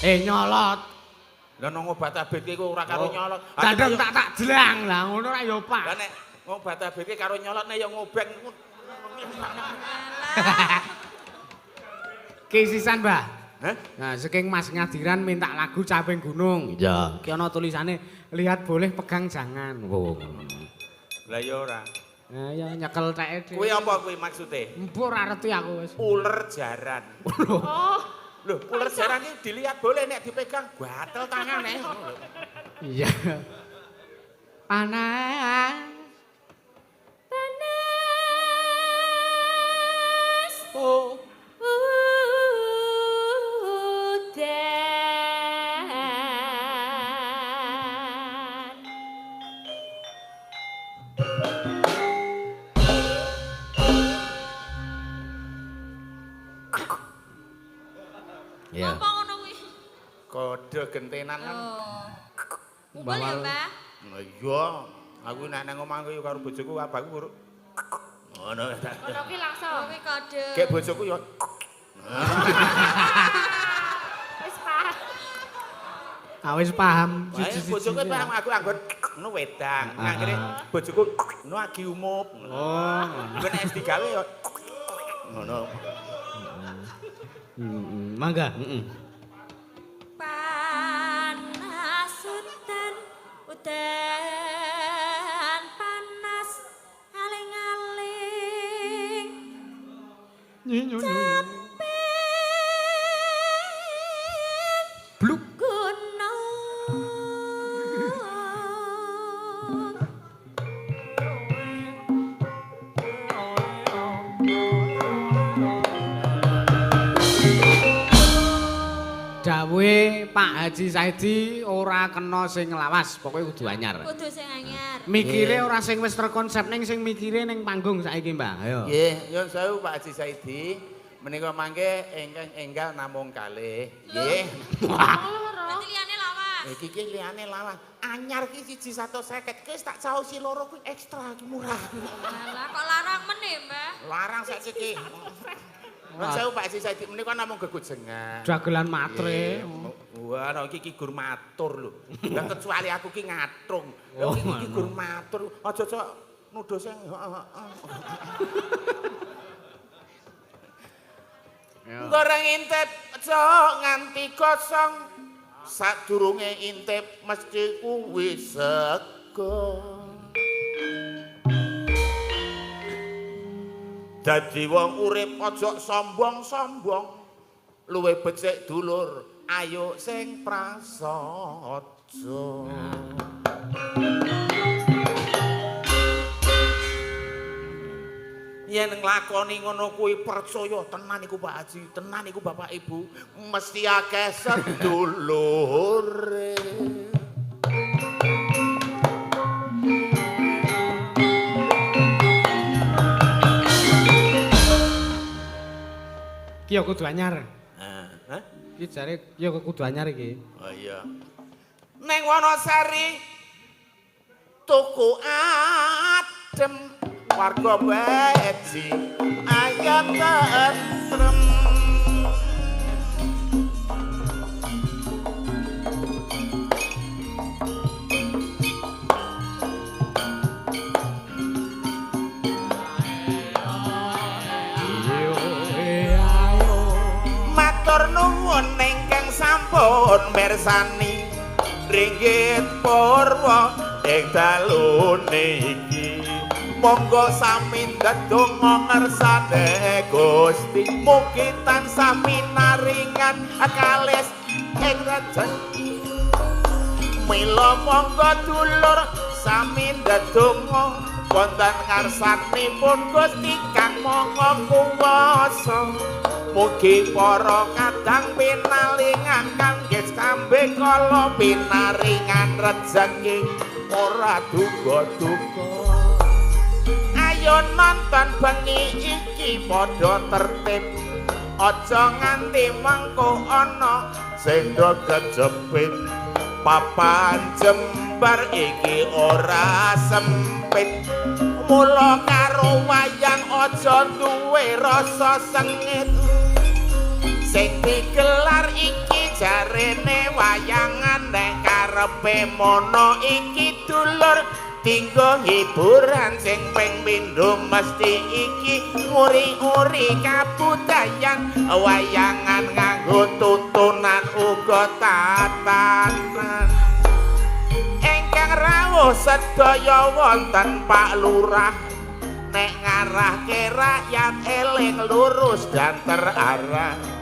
Nyolot. Lah nang obat abet ki ora karo nyolot. Tandang tak tak jelang lah ngono ra ya, Pak. Lah nek ngobat abet ki karo nyolot nek ya ngobeng. Kisisan, Mbah. Hah? Nah, saking Mas Ngadiran minta lagu Caping Gunung. Iya. Ki ana tulisane lihat boleh pegang jangan. Wo. Lah ya ora. Nah, ya nyekel teke dhewe. Kuwi apa kuwi maksude? Empuh ora reti aku wis. Uler jaran. Oh. Loh, uler jaran iki dilihat boleh nek dipegang gatel tangane. Iya. Panas. Panas. Oh. Udan. Iya. Apa ngono kuwi? Kode gentenan kan. Oh. Mumpul ya, Mbah? Lah iya, aku nek nang omah kuwi karo bojoku abahku guru. Ngono. Ngono kuwi langsung. Kuwi kode. Kayak bojoku ya. Wis paham. Ah wis paham. Bojoku paham aku anggon ngono wedang. Akhire bojoku ngono agi umup. Oh, ngono. Engko nek wis digawe ya ngono. Mangga, heeh. Panas udan, udan panas aling-aling. Caping Bluk. gunung. Dawuhe Pak Haji Saidi ora kena sing lawas, pokoke kudu anyar. Kudu sing anyar. Mikire ora sing wis terkonsep ning sing mikire ning panggung saiki, Mbah. Ayo. Nggih, nyuwun sewu Pak Haji Saidi. Menika mangke ingkang enggal namung kalih. Nggih. Berarti liyane lawas. Iki ki liyane lawas. Anyar ki 150, ki wis tak caosi loro kuwi ekstra ki murah. Alah kok larang meneh, Mbah? Larang saiki ki. Nyuwun sewu Pak Haji Saidi menika namung gegujengan. Dagelan matre. Wah, no, iki ki gur matur lho. Lah kecuali aku ki ngatrung. Lah iki ki gur matur. Aja cok nuduh sing heeh. Goreng intip cok nganti kosong. Sadurunge intip mesti kuwi sego. Dadi wong urip aja sombong-sombong. Luwih becik dulur, ayo sing prasaja. Yen nglakoni ngono kuwi percaya tenan iku Pak Haji, tenan iku Bapak Ibu, mesti akeh sedulure. Ki ya kudu anyar. Hah? Ki jare ya kudu anyar iki. Oh iya. Neng Wonosari tuku adem warga beji ayam tentrem. Matur nuwun ingkang sampun mirsani ringgit purwa ing dalu niki. Monggo sami ndedonga ngersane Gusti, mugi tansah minaringan kalis ing rejeki. Mila monggo dulur sami ndedonga wonten ngarsanipun Gusti Kang Maha Kuwasa. Mugi para kadang pinalingan kangge kambe kala pinaringan rejeki ora duga-duga. Ayo nonton bengi iki padha tertib, aja nganti mengko ana sing do kejepit. Papan jembar iki ora sempit, mula karo wayang aja duwe rasa sengit. Sing digelar iki jarene wayangan, nek karepe mono iki dulur dinggo hiburan sing ping pindho mesti iki nguri-uri kabudayan. Wayangan nganggo tutunan uga tatanan. Ingkang rawuh sedaya wonten Pak Lurah, nek ngarahke rakyat eling lurus dan terarah.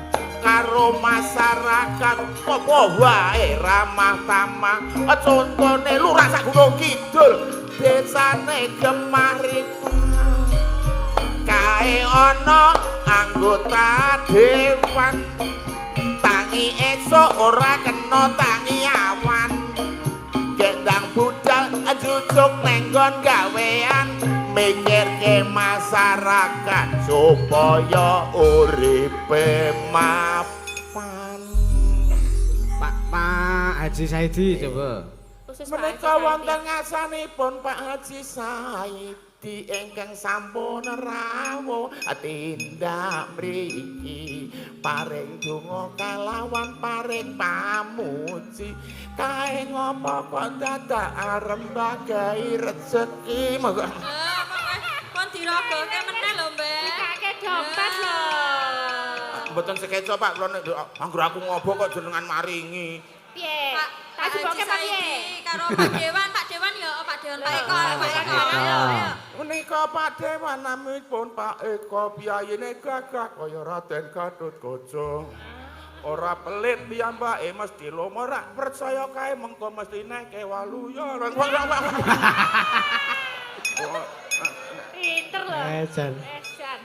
Karo masyarakat apa wae ramah tamah, contone lurah sak Gunung Kidul desane Gemah Ripah. Kae ana anggota dewan, tangi esuk ora kena tangi awan. Gendang budal jujuk neng nggon gawean, mikirke masyarakat supaya uripe mapan. Pak Pak Haji Saidi coba. Menika wonten ngasanipun Pak Haji Saidi ingkang sampun rawuh tindak mriki paring donga kalawan paring pamuji. Kae ngopo kok dadak arembagahi rejeki. Monggo. Kon dirogoke meneh lho, Mbak. Bukake dompet lho. Mboten sekeca Pak, kula nek anggere aku ngopo kok jenengan maringi. Piye? Pak Tak Haji jupoke apa piye? Saidi karo Pak Dewan, Pak Dewan ya, Pak Dewan, Pak Eko, Pak Eko. Ayo, ayo. Menika Pak Dewan namipun Pak Eko, piyayine gagah kaya Raden Gatotkaca. Ora pelit piyambake mesti lomo, rak percaya kae mengko mesti neke waluya. Pinter lho. Jan. Jan.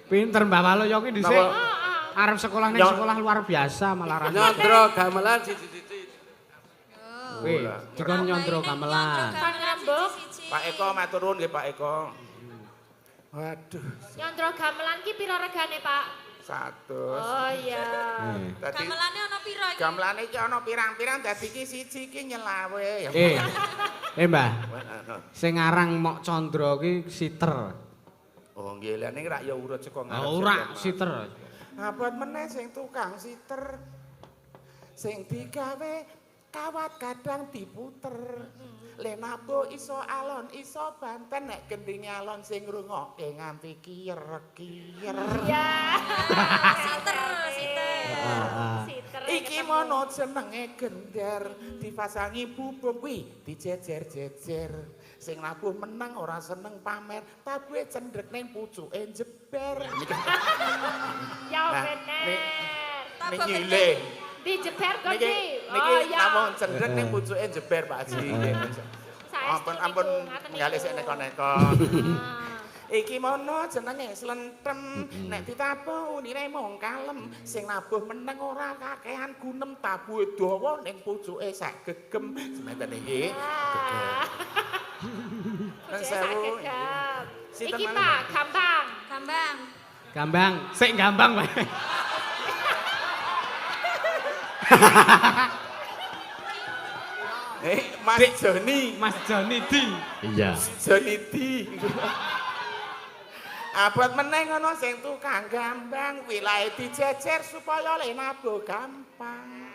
Pinter Mbak Waluyo ki dhisik. Heeh. Arep sekolah ning sekolah luar biasa malah ra. Nyandra gamelan siji-siji. Wih, dikon nyandra gamelan. Kon ngrembug. Pak Eko matur nuwun nggih Pak Eko. Waduh, Nyandra gamelan ki pira regane, Pak? 100. Oh iya. Dadi Gamelane ana pira iki? gamelane iki ana pirang-pirang dadi iki siji iki nyelawe. Eh, Mbah. Sing aran Mok Candra ki siter. Oh nggih, lha ning rak ya urut saka ngarep. Ora siter. Abot meneh sing tukang siter. Sing digawe kawat kadang diputer. Le nabuh iso alon iso banten, nek gendinge alon sing ngrungokke nganti kiyer-kiyer. Ya. Siter, siter. Siter. Iki mono jenenge gender, dipasangi bubuk kuwi dijejer-jejer. Sing nabuh menang ora seneng pamer, tabuhe cendrek ning pucuke jeber. Ya Nah, bener. Tabuh Niki gendeng. le. Dijeber kok Niki iki. niki Oh ya. namung cendrek ning pucuke jeber Pak Haji. Saestu Ampun ampun niku, ngaten ngalih niku. sik neko-neko. Ah. Iki mono jenenge slentem, nek ditabuh unine mung kalem, sing nabuh meneng ora kakehan gunem, tabuhe dawa ning pucuke sak gegem. Sementen iki. Ah. Nuwun Pucuke sak sewu. gegem. Sinten Iki malih? Pak, gampang. Gambang. Gambang, sik gambang Pak. Mas Joni, Mas Joni di. Iya. Joni di. Abot meneh ngono sing tukang gambang, wilahe dijejer supaya le nabuh gampang.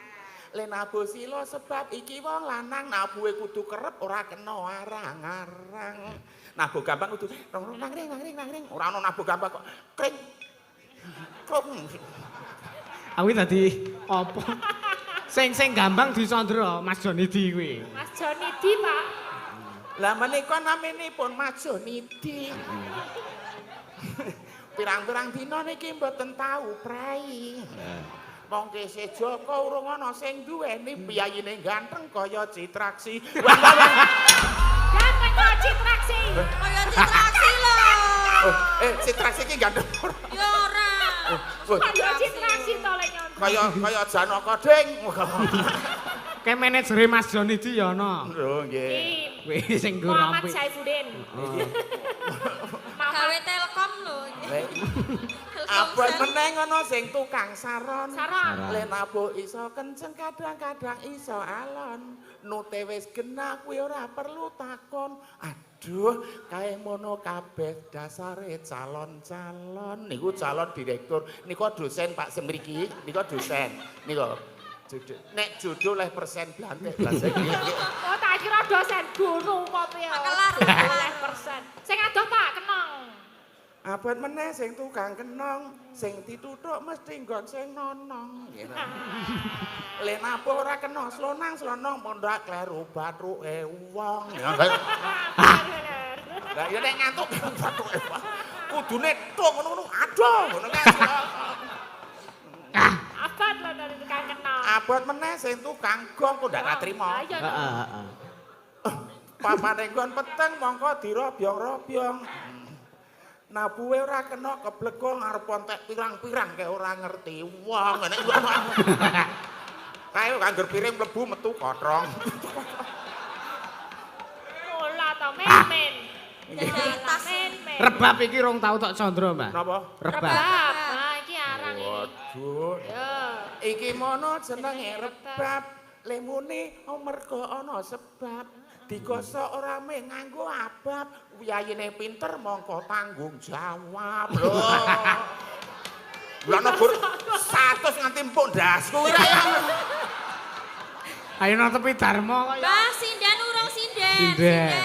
Le nabuh sila sebab iki wong lanang nabuhe kudu kerep ora kena arang-arang. Nabuh gambang kudu rong rong nang ring nang ring nang ring. Ora ono nabuh gambang kok kring. Krung. Aku tadi apa? Sing sing gambang disandra Mas Joni di kuwi. Mas Joni di, Pak. Lah menika naminipun Mas Joni di. Pirang-pirang dina niki mboten tau prei. Mongke Joko urung ana sing duweni piyayine ganteng kaya Citraksi. Wah, wah, wah. Ganteng kaya Citraksi. Kaya Citraksi lho. Oh, Citraksi iki ganteng ora? Ya ora. Oh, Kaya Citraksi to le nyondo. Kaya kaya Janaka ding. Kayak manajere Mas Joni di ya ana. Lho nggih. Iki Kuwi sing nggo Muhammad rompi. Saifuddin. Muhammad Gawe Telkom lho. Abot meneh ngono sing tukang saron. Saron. Le nabuh iso kenceng kadang-kadang iso alon. Nute wis genah kuwi ora perlu takon. Aduh, kae mono kabeh dasare calon-calon. Niku calon direktur, niku dosen Pak semriki, niku dosen. Niku jodoh. Nek jodoh leh persen blantik blas iki. Oh, tak kira dosen guru kok piye. Makelar, Oleh persen. Sing adoh Pak, kenong. Abot meneh sing tukang kenong, sing dituthuk mesti nggon sing nonong. Gitu. Le nabuh ora kena slonang-slonong mondak kleru bathuke wong. Ya, Bener. Lah ya nek ngantuk bathuke wong. Kudune tuk ngono-ngono aduh ngono kan. Abot lho dari tukang kenong. Abot meneh sing tukang gong kok ndak trimo. Lah iya to. Heeh, heeh. Papane nggon peteng mongko dirobyong-robyong. Nabuhe ora kena keblegong arep entek pirang-pirang kae ora ngerti wong ngene. Kae angger piring mlebu metu kotrong. Ora to men-men. Tas. Men-men. Rebab iki rong tau tok condro, Mbak. Napa? Rebab. Rebab. Ah iki arang iki. Waduh. Yo. Iki mono jenenge rebab. Lemune mergo ana sebab. Digosok ora mung nganggo abab, wiyayine pinter mongko tanggung jawab. Lho. Lah nek 100 nganti empuk ndasku kuwi ra ya. Ayo nang tepi Darmo kok ya. Mbah sinden urung sinden. Sinden.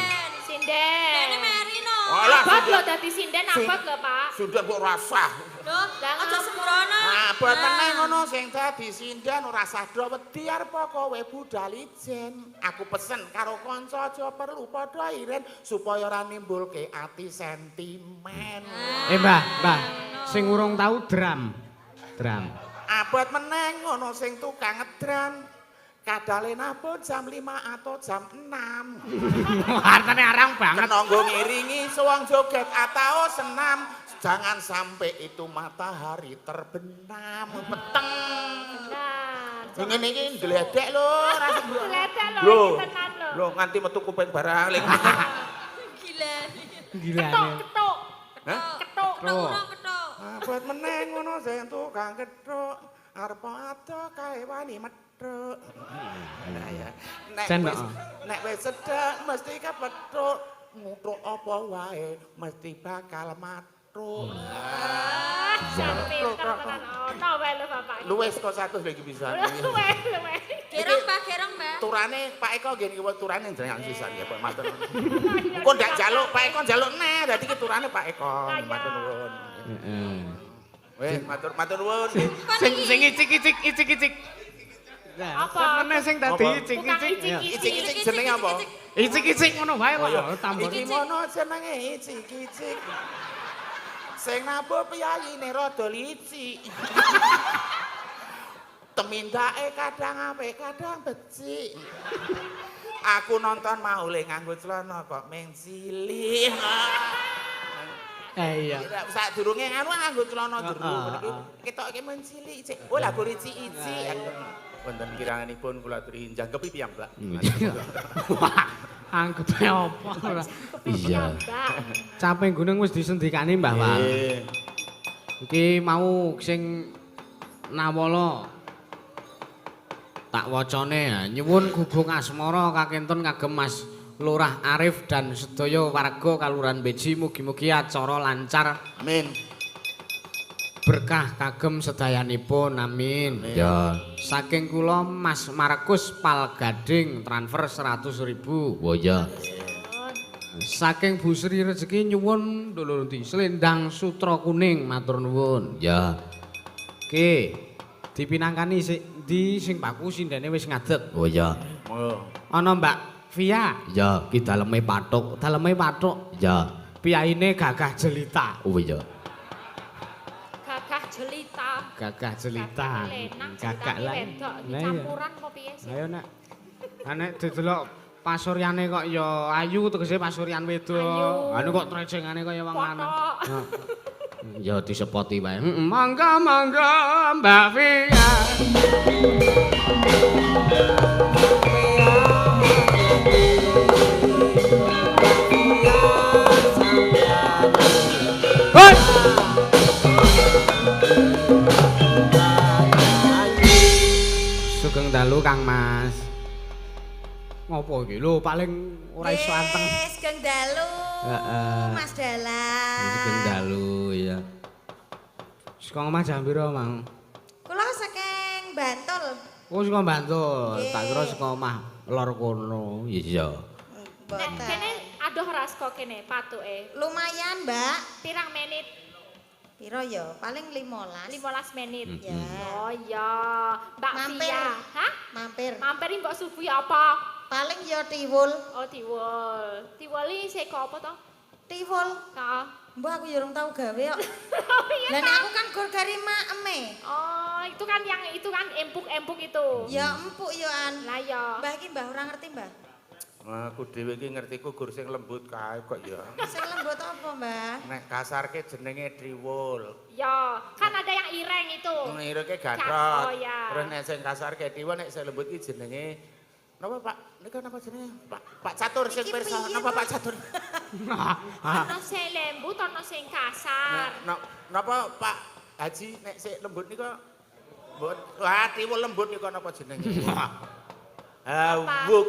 Sinden. Dene meri no. Alah, Abot lho dadi sinden abot lho, Pak. Sudah mbok rasah. Lho, aja sembrono. Abot meneh ngono sing dadi sinden ora sah do wedi arep kowe budal ijen. Aku pesen karo kanca aja perlu padha iren supaya ora nimbulke ati sentimen. Mbah, Mbah, sing urung tau drum. Drum. Abot meneh ngono sing tukang ngedram. Kadale nabuh jam 5 atau jam 6. Artane arang banget. Kena nggo ngiringi suwang joget atau senam. Jangan sampai itu matahari terbenam. Peteng. Nah, Ngene iki ngledek lho, ora Gledek lho, Lho. iki tenan lho. Lho nganti metu kuping barang ling. Gila. Gila. Ketuk, ketuk. Hah? Ketuk. Ketok urung ketok. Abot meneh ngono sing tukang kethuk. Arep ado kae wani methuk. Nah ya. Nek wis nek wis sedhek mesti kepethuk. Nguthuk apa wae mesti bakal mathuk. Ah, jan pinter tenan ono wae lho Bapak. Luwes kok 100 lagi bisa. Luwe, luwe. Gerong, Mbah, gerong, Mbah. Turane Pak Eko nggih niki turane jenengan sisan nggih Pak matur. Engko ndak jaluk Pak Eko njaluk neh dadi ki turane Pak Eko matur nuwun. Heeh. Weh matur matur nuwun. Sing sing icik-icik icik-icik. Apa? Meneh sing dadi icik-icik. Icik-icik jenenge apa? Icik-icik ngono wae kok tambah. Iki mono jenenge icik-icik. Sing nabuh piyayine rada licik. Temindake kadang apik, kadang becik. Aku nonton mau le nganggo celana kok meng cilik. Iya. Sadurunge nganu nganggo celana jero iki ketoke men cilik cik. Oh lagu icik-icik. Wonten kiranganipun kula aturi jangkepi piyambak. Wah, anggepe apa ora? Iya. Caping gunung wis disendikani Mbah Wal. Iki mau sing nawala tak wacane nyuwun gubuk asmara kakentun kagem Mas Lurah Arif dan sedaya warga Kalurahan Beji mugi-mugi acara lancar. Amin. Berkah kagem sedayanipun. Amin. Ya. Saking kula Mas Markus Palgading transfer 100.000. Oh ya. Saking Bu Sri Rezeki nyuwun dulur ndi selendang sutra kuning matur nuwun. Ya. Oke. Dipinangkani sik ndi sing baku sindene wis ngadeg. Oh iya. Monggo. Ana Mbak Via. Ya, ki daleme pathuk, daleme pathuk. Ya. Piyaine gagah jelita. Oh iya. Gagah jelita. Gagah jelita. Gagah lah. Campuran apa piye sih? Ayo nek. Nek didelok pasuryane kok ya ayu tegese pasuryan wedok. Anu kok trecengane kaya wong lanang. Ya disepoti wae. Mangga mangga Mbak Via. Hoi. Sugeng dalu Kang Mas. Ngopo iki lho paling ora iso anteng. Sugeng dalu. Mas Dalang. Sugeng dalu ya. Saka omah jam pira, Mang? Kula saking Bantul. Oh, saka Bantul. Tak kira saka omah lor kono. Iya. Nek kene adoh ora saka kene patuke. Lumayan, Mbak. Pirang menit? Piro ya? Paling 15. 15 menit. Ya. Oh iya, Mbak Mampir. Via. Hah? Mampir. Mampir mbok subuhi apa? Paling ya tiwul. Oh, tiwul. Tiwul iki saka apa to? Tiwul. Heeh. Mbak aku ya urung tau gawe kok. Oh iya. Lah nek aku kan gur gari maeme. Oh, itu kan yang itu kan empuk-empuk itu. Ya empuk ya an. Lah ya. Mbah iki mbah ora ngerti, Mbah. Aku dhewe iki ngertiku gur sing lembut kae kok ya. Sing lembut apa, Mbah? Nek kasarke jenenge triwul. Ya, kan ada yang ireng itu. Irenge gatot. Oh ya. Terus nek sing kasarke triwul, nek sing lembut iki jenenge napa, Pak? Nika napa jenenge? Pak Catur sing pirsa. Napa Pak Catur? Ana sing lembut, ana sing kasar. Napa Pak Haji nek sing lembut nika mbok wah triwul lembut nika napa jenenge? Awuk.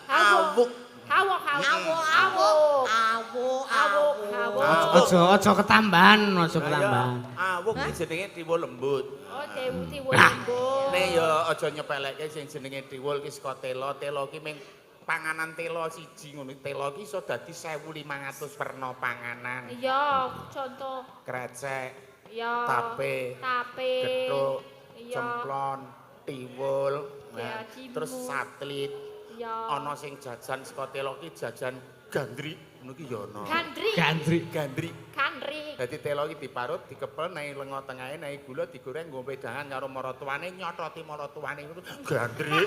Awuk. Awuk, awuk, awuk. Awuk, Awuk, awuk. Aja ketambahan, aja ketambahan. Awuk iki jenenge tiwul lembut. Oh, tiwul lembut. Nek ya aja nyepelekke sing jenenge tiwul ki saka tela, tela ki ming panganan tela siji ngono. Tela ki iso dadi 1500 werna panganan. Iya, contoh. Krecek, iya, tape, tape, gethuk, iya, cemplon, tiwul, ya, terus satelit. Iya. Ana sing jajan saka tela ki jajan gandri, ngono ki ya ana. Gandri. Gandri, gandri. Gandri. Dadi tela ki diparut, dikepel naik lenga tengahe, naik gula digoreng nggo pedangan karo maratuwane, nyototi maratuwane ngono. Gandri.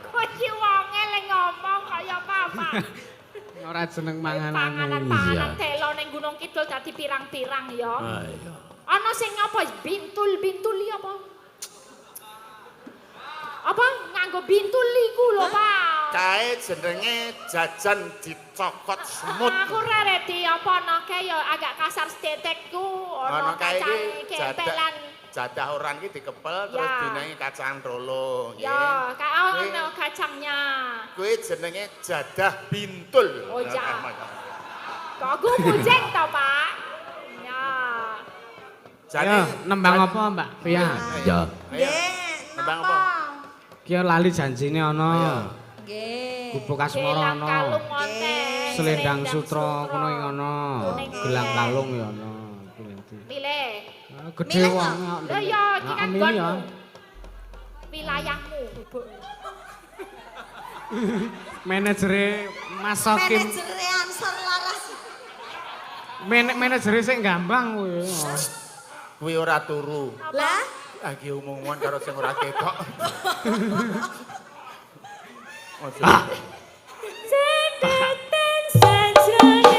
Kok iki wonge le ngomong kaya apa? Ora jeneng manganan. Panganan-panganan tela ning Gunung Kidul dadi pirang-pirang ya. Ah iya. Ana sing apa bintul-bintul iki apa? Apa nganggo bintul iku lho, Pak. Kae jenenge jajan dicokot semut. Aku ora reti apa ana kae ya agak kasar setetek ku ana kacang kempelan. Jadah oran iki dikepel terus dinaiki kacang rolo nggih. Ya, kae ana kacangnya. Kuwi jenenge jadah bintul. Oh ya. Kok aku bujeng to, Pak? Ya. Jane nembang apa, Mbak? Pia. Ya. Nggih, nembang apa? Ki lali janjine ana. Nggih. Gubuk asmara ana. Selendang sutra kono iki ana. Gelang kalung ya ana. Milih. Gedhe wong. Lah ya iki kan gonmu. Wilayahmu. Manajere Mas Sokim. Manajere Ansor Laras. Manajere sing gambang kuwi. Kuwi ora turu. Lah, lagi omong-omongan karo sing ora ketok. Sedanten sajrone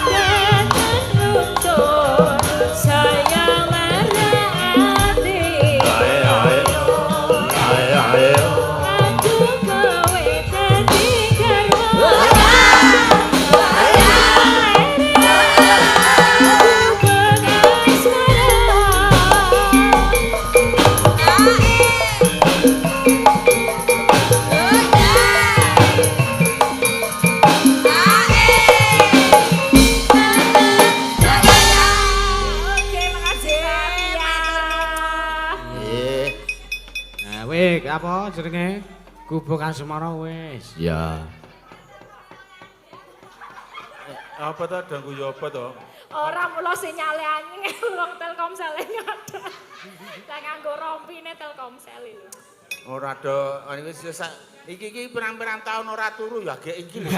dateng luntur saya marati. Ayo ayo. Ayo ayo. Aku kowe dadi garwa. Oke, makasih Mbak. Eh, Nah, wih, apa jenenge? Gubuk Asmara wis. Ya. Apa to dong guyu apa to? Ora mula sinyale anying wong Telkomsel ada. Lah nganggo rompine Telkomsel iki. Ora do iki wis iki iki pirang-pirang taun ora turu ya gek iki lho.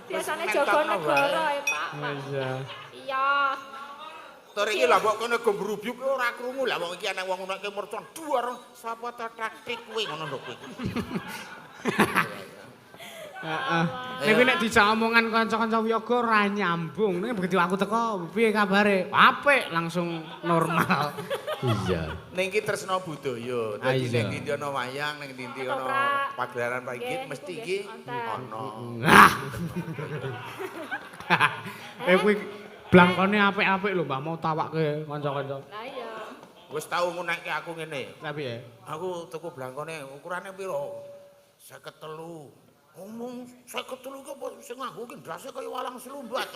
Biasane jaga negara ya, Pak. Iya. Iya. Tur iki lho mbok kono gombrubyuk ora krungu lah wong iki ana wong ngono mercon duar sapa to taktik kuwi ngono lho kuwi. Heeh. Nek kuwi nek dijak omongan kanca-kanca wiyaga ora nyambung. Nek begitu aku teko, piye kabare? Apik, langsung normal. Iya. Ning iki tresna budaya. Ah, Dadi iya. ning ndi ana wayang, ning ndi ana Ketoprak. pagelaran Nggih, iki mesti niku iki nggih, wonten. ana. Nah. Eh kuwi blangkone apik-apik lho, Mbah, mau tawakke kanca-kanca. Lah iya. Wis tau ngunekke aku ngene. Lah piye? Aku tuku blangkone ukurane piro? 53. Ngomong 53 ki apa sing nganggo ki ndase kaya walang selumbat.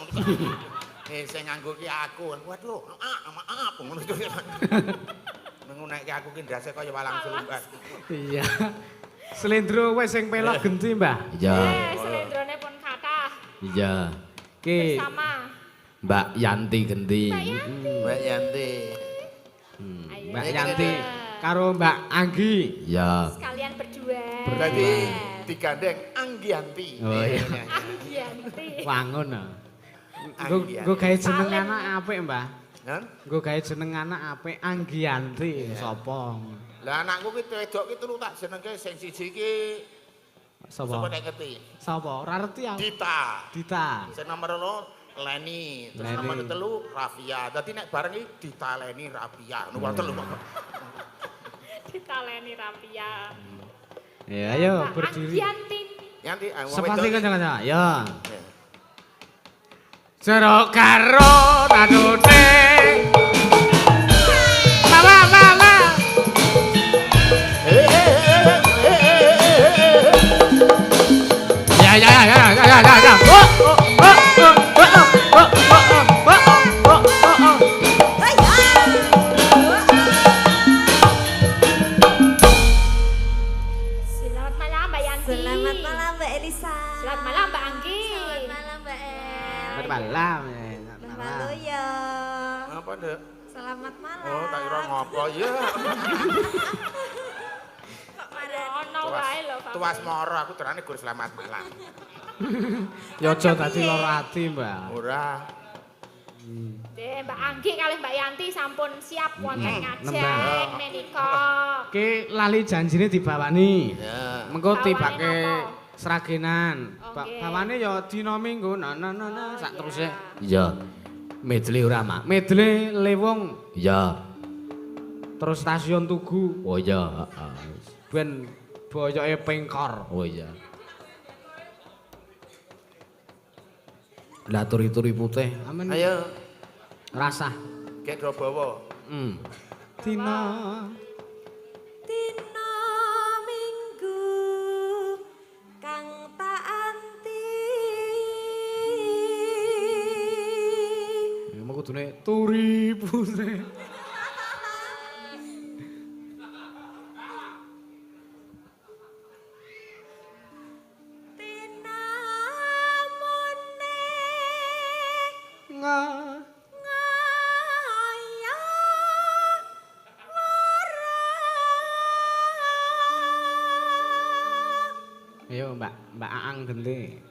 Eh sing nganggo ki aku. Waduh, ah maaf ngono terus. Ngunekke aku ki ndase kaya walang selumbat. Iya. Slendro wis sing pelok genti, Mbah. Iya. Eh, selendrone pun kathah Iya. Ki bersama Mbak Yanti genti. Mbak Yanti. Mbak Yanti. Ayo. Mbak Yanti karo Mbak Anggi. Iya. Sekalian berdua. Berarti digandeng Anggianti. Oh, iya. Anggianti. Wangun. ah. Nggo Anggianti. nggo gawe jeneng Salim. anak apik, Mbah. Hah? Nggo gawe jeneng anak apik Anggianti sapa? Lah anakku ki wedok ki telu tak jenengke sing siji ki Sapa? sapa nek ngerti? Sapa? Ora ngerti aku. Dita. Dita. Sing nomor loro Leni, terus Leni. nomor telu Rafia. Dadi nek bareng iki Dita Leni Rafia. Nomor telu kok. Ditaleni Rapia. Ya ayo Mbak berdiri. Anggianti. Yanti, ah, wong Sepasti wedok iki. kanca-kanca. Ya. Ya. Jeruk karo tanune. Mama mama. Eh, eh, eh, eh, eh, eh, eh, eh. Ya ya ya ya ya ya ya. Oh oh oh oh oh oh oh oh oh oh oh. Selamat malam Mbak Yanti. Selamat malam Mbak Elisa. Selamat malam Mbak Anggi. Selamat malam Mbak El. Selamat malam. ya, Selamat Mbak malam. Waluyo. Apa, Dek? Selamat malam. Oh, tak kira ngopo ya. Kok marah? Ono wae lho Pak. Tuas moro aku terane gur selamat malam. Ya aja dadi lara ati, Mbak. Ora. Deh, Mbak Anggi kalih Mbak Yanti sampun siap wonten ngajeng nembang. menika. Ki lali janjine dibawani. Ya. Mengko Bawane tibake napa? Sragenan. Oke. Bawane ya dina Minggu na na na na Oh, sak iya. teruse. Iya. Medle ora, Mak? Medle Lewung Iya. terus stasiun Tugu Oh iya, heeh. ben boyoke pengkor. Oh iya. Lah turi-turi putih. Amen. Ayo, Rasah. gek do bawa. Hmm. Dina Dina Minggu kang tak anti. Ya mau kudune turi putih. Tinamune Nga ngaya Ayo Mbak, Mbak Aang genti.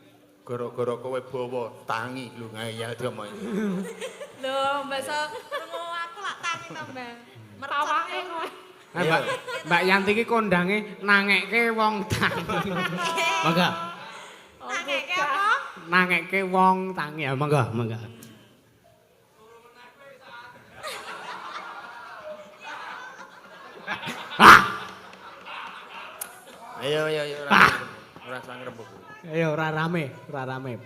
Gara-gara kowe bawa tangi lho ngeyel drama iki. Lho, Mbak so krungu aku lak tangi to, Mbak. Tawake kowe. Eh, Mbak, Mbak Yanti iki kondange nangekke wong tangi. Monggo. Nangeke apa? Nangekke wong tangi. Ya, monggo, monggo. Ah! Ayo ayo ayo ora sang rembug. Ayo ora rame, ora rame.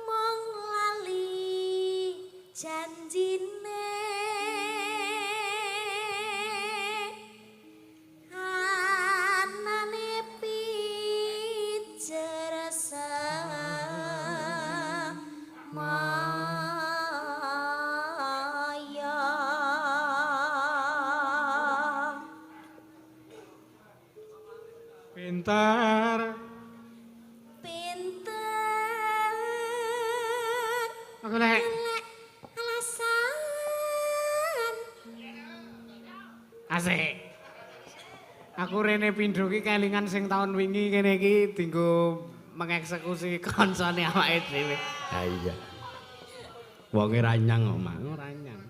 Mong lali janjine anane pijer semaya. Pinter. Pinter Golek golek alasan. Asik. Aku rene pindho ki kelingan sing taun wingi kene iki dienggo mengeksekusi koncone awake dhewe. Ha iya. Wonge ranyang kok, Mak. Ora nyang.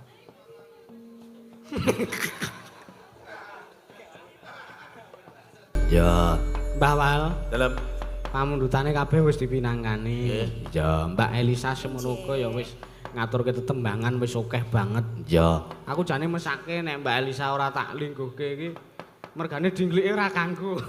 Ya, Mbah Wal, Dalem pamundhutane kabeh wis dipinangkani. ya, Mbak Elisa semono uga ya wis ngaturke tetembangan wis akeh banget. ya. Aku jane mesake nek Mbak Elisa ora tak lingguhke iki mergane dinglike ora kanggo.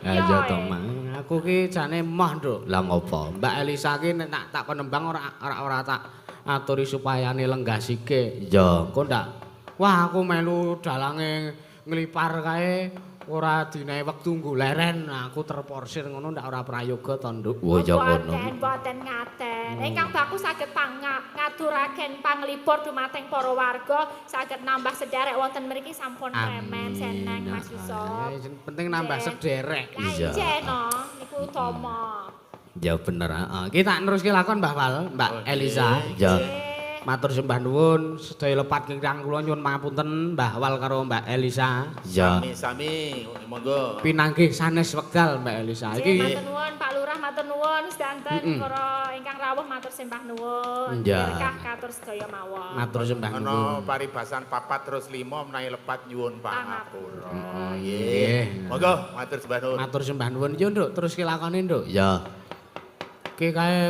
Ha iya to, Mak. Aku ki jane emoh, Nduk. Lah ngopo? Mbak Elisa ki nek tak tak kon nembang ora ora ora tak aturi supayane lenggah sike. Ya, Engko ndak. Wah, aku melu dalange nglipar kae ora dinae wektu nggo leren. Aku terporsir ngono ndak ora prayoga to, Nduk. Wah, ya ngono. Boten, boten ngaten. Ingkang baku saged ngaturaken panglipur dumateng para warga, saged nambah sederek wonten mriki sampun remen seneng Mas Yusuf. Ya, sing penting nambah Nggih. sederek. Lah Iya. injih no, niku utama. Ya bener, heeh. Ki tak neruske lakon Mbah Wal, Mbak Elisa. Ya. Nggih. Matur sembah nuwun sedaya lepat kirang kula nyuwun pangapunten Mbah Wal karo Mbak Elisa. Ya. Sami-sami monggo. Pinanggih sanes wekdal Mbak Elisa. Nggih, Iki matur nuwun Pak Lurah, matur nuwun sedanten para ingkang rawuh matur sembah nuwun. Ya. Berkah katur sedaya mawon. matur sembah Ana nuwun. paribasan papat terus lima menawi lepat nyuwun pangapura. Nggih. Nggih. Monggo matur sembah nuwun. Matur sembah nuwun. Yo Nduk, teruske lakone Nduk. Ya. Ki kae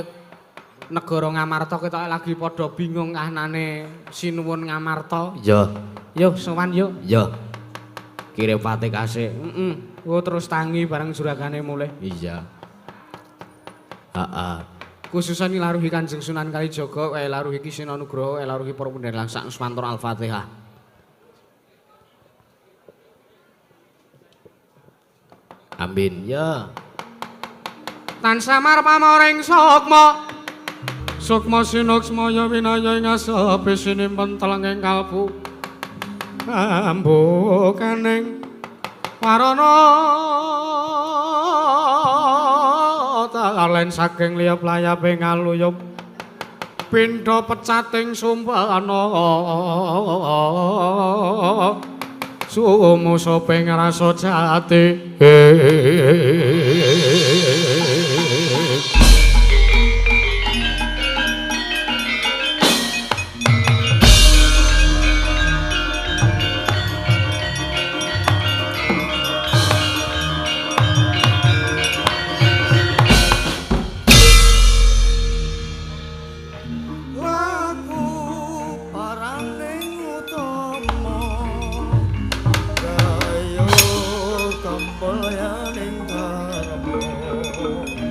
negara Ngamarta ketoke lagi padha bingung kahanane Sinuwun Ngamarta. Ya. Yo sowan yo. Ya. Kirepate kasih. Heeh. Oh terus tangi bareng juragane mulih. Iya. Heeh. Khususan laruhi Kanjeng Sunan Kalijaga, kae laruhi Ki Seno Nugroho, kae laruhi para pundhen lan sak Nuswantara Al-Fatihah. Amin. Ya. Tansah marpamoring sukma. Sukma sinuksmaya winaya ing asepi sinimpen telenging kalbu. Ambukaning warana talen saking liyap layape ngaluyup pindha pecating sumpana sumusuping rasa jati. Laku paraning utama kaya kempelyaning dharma.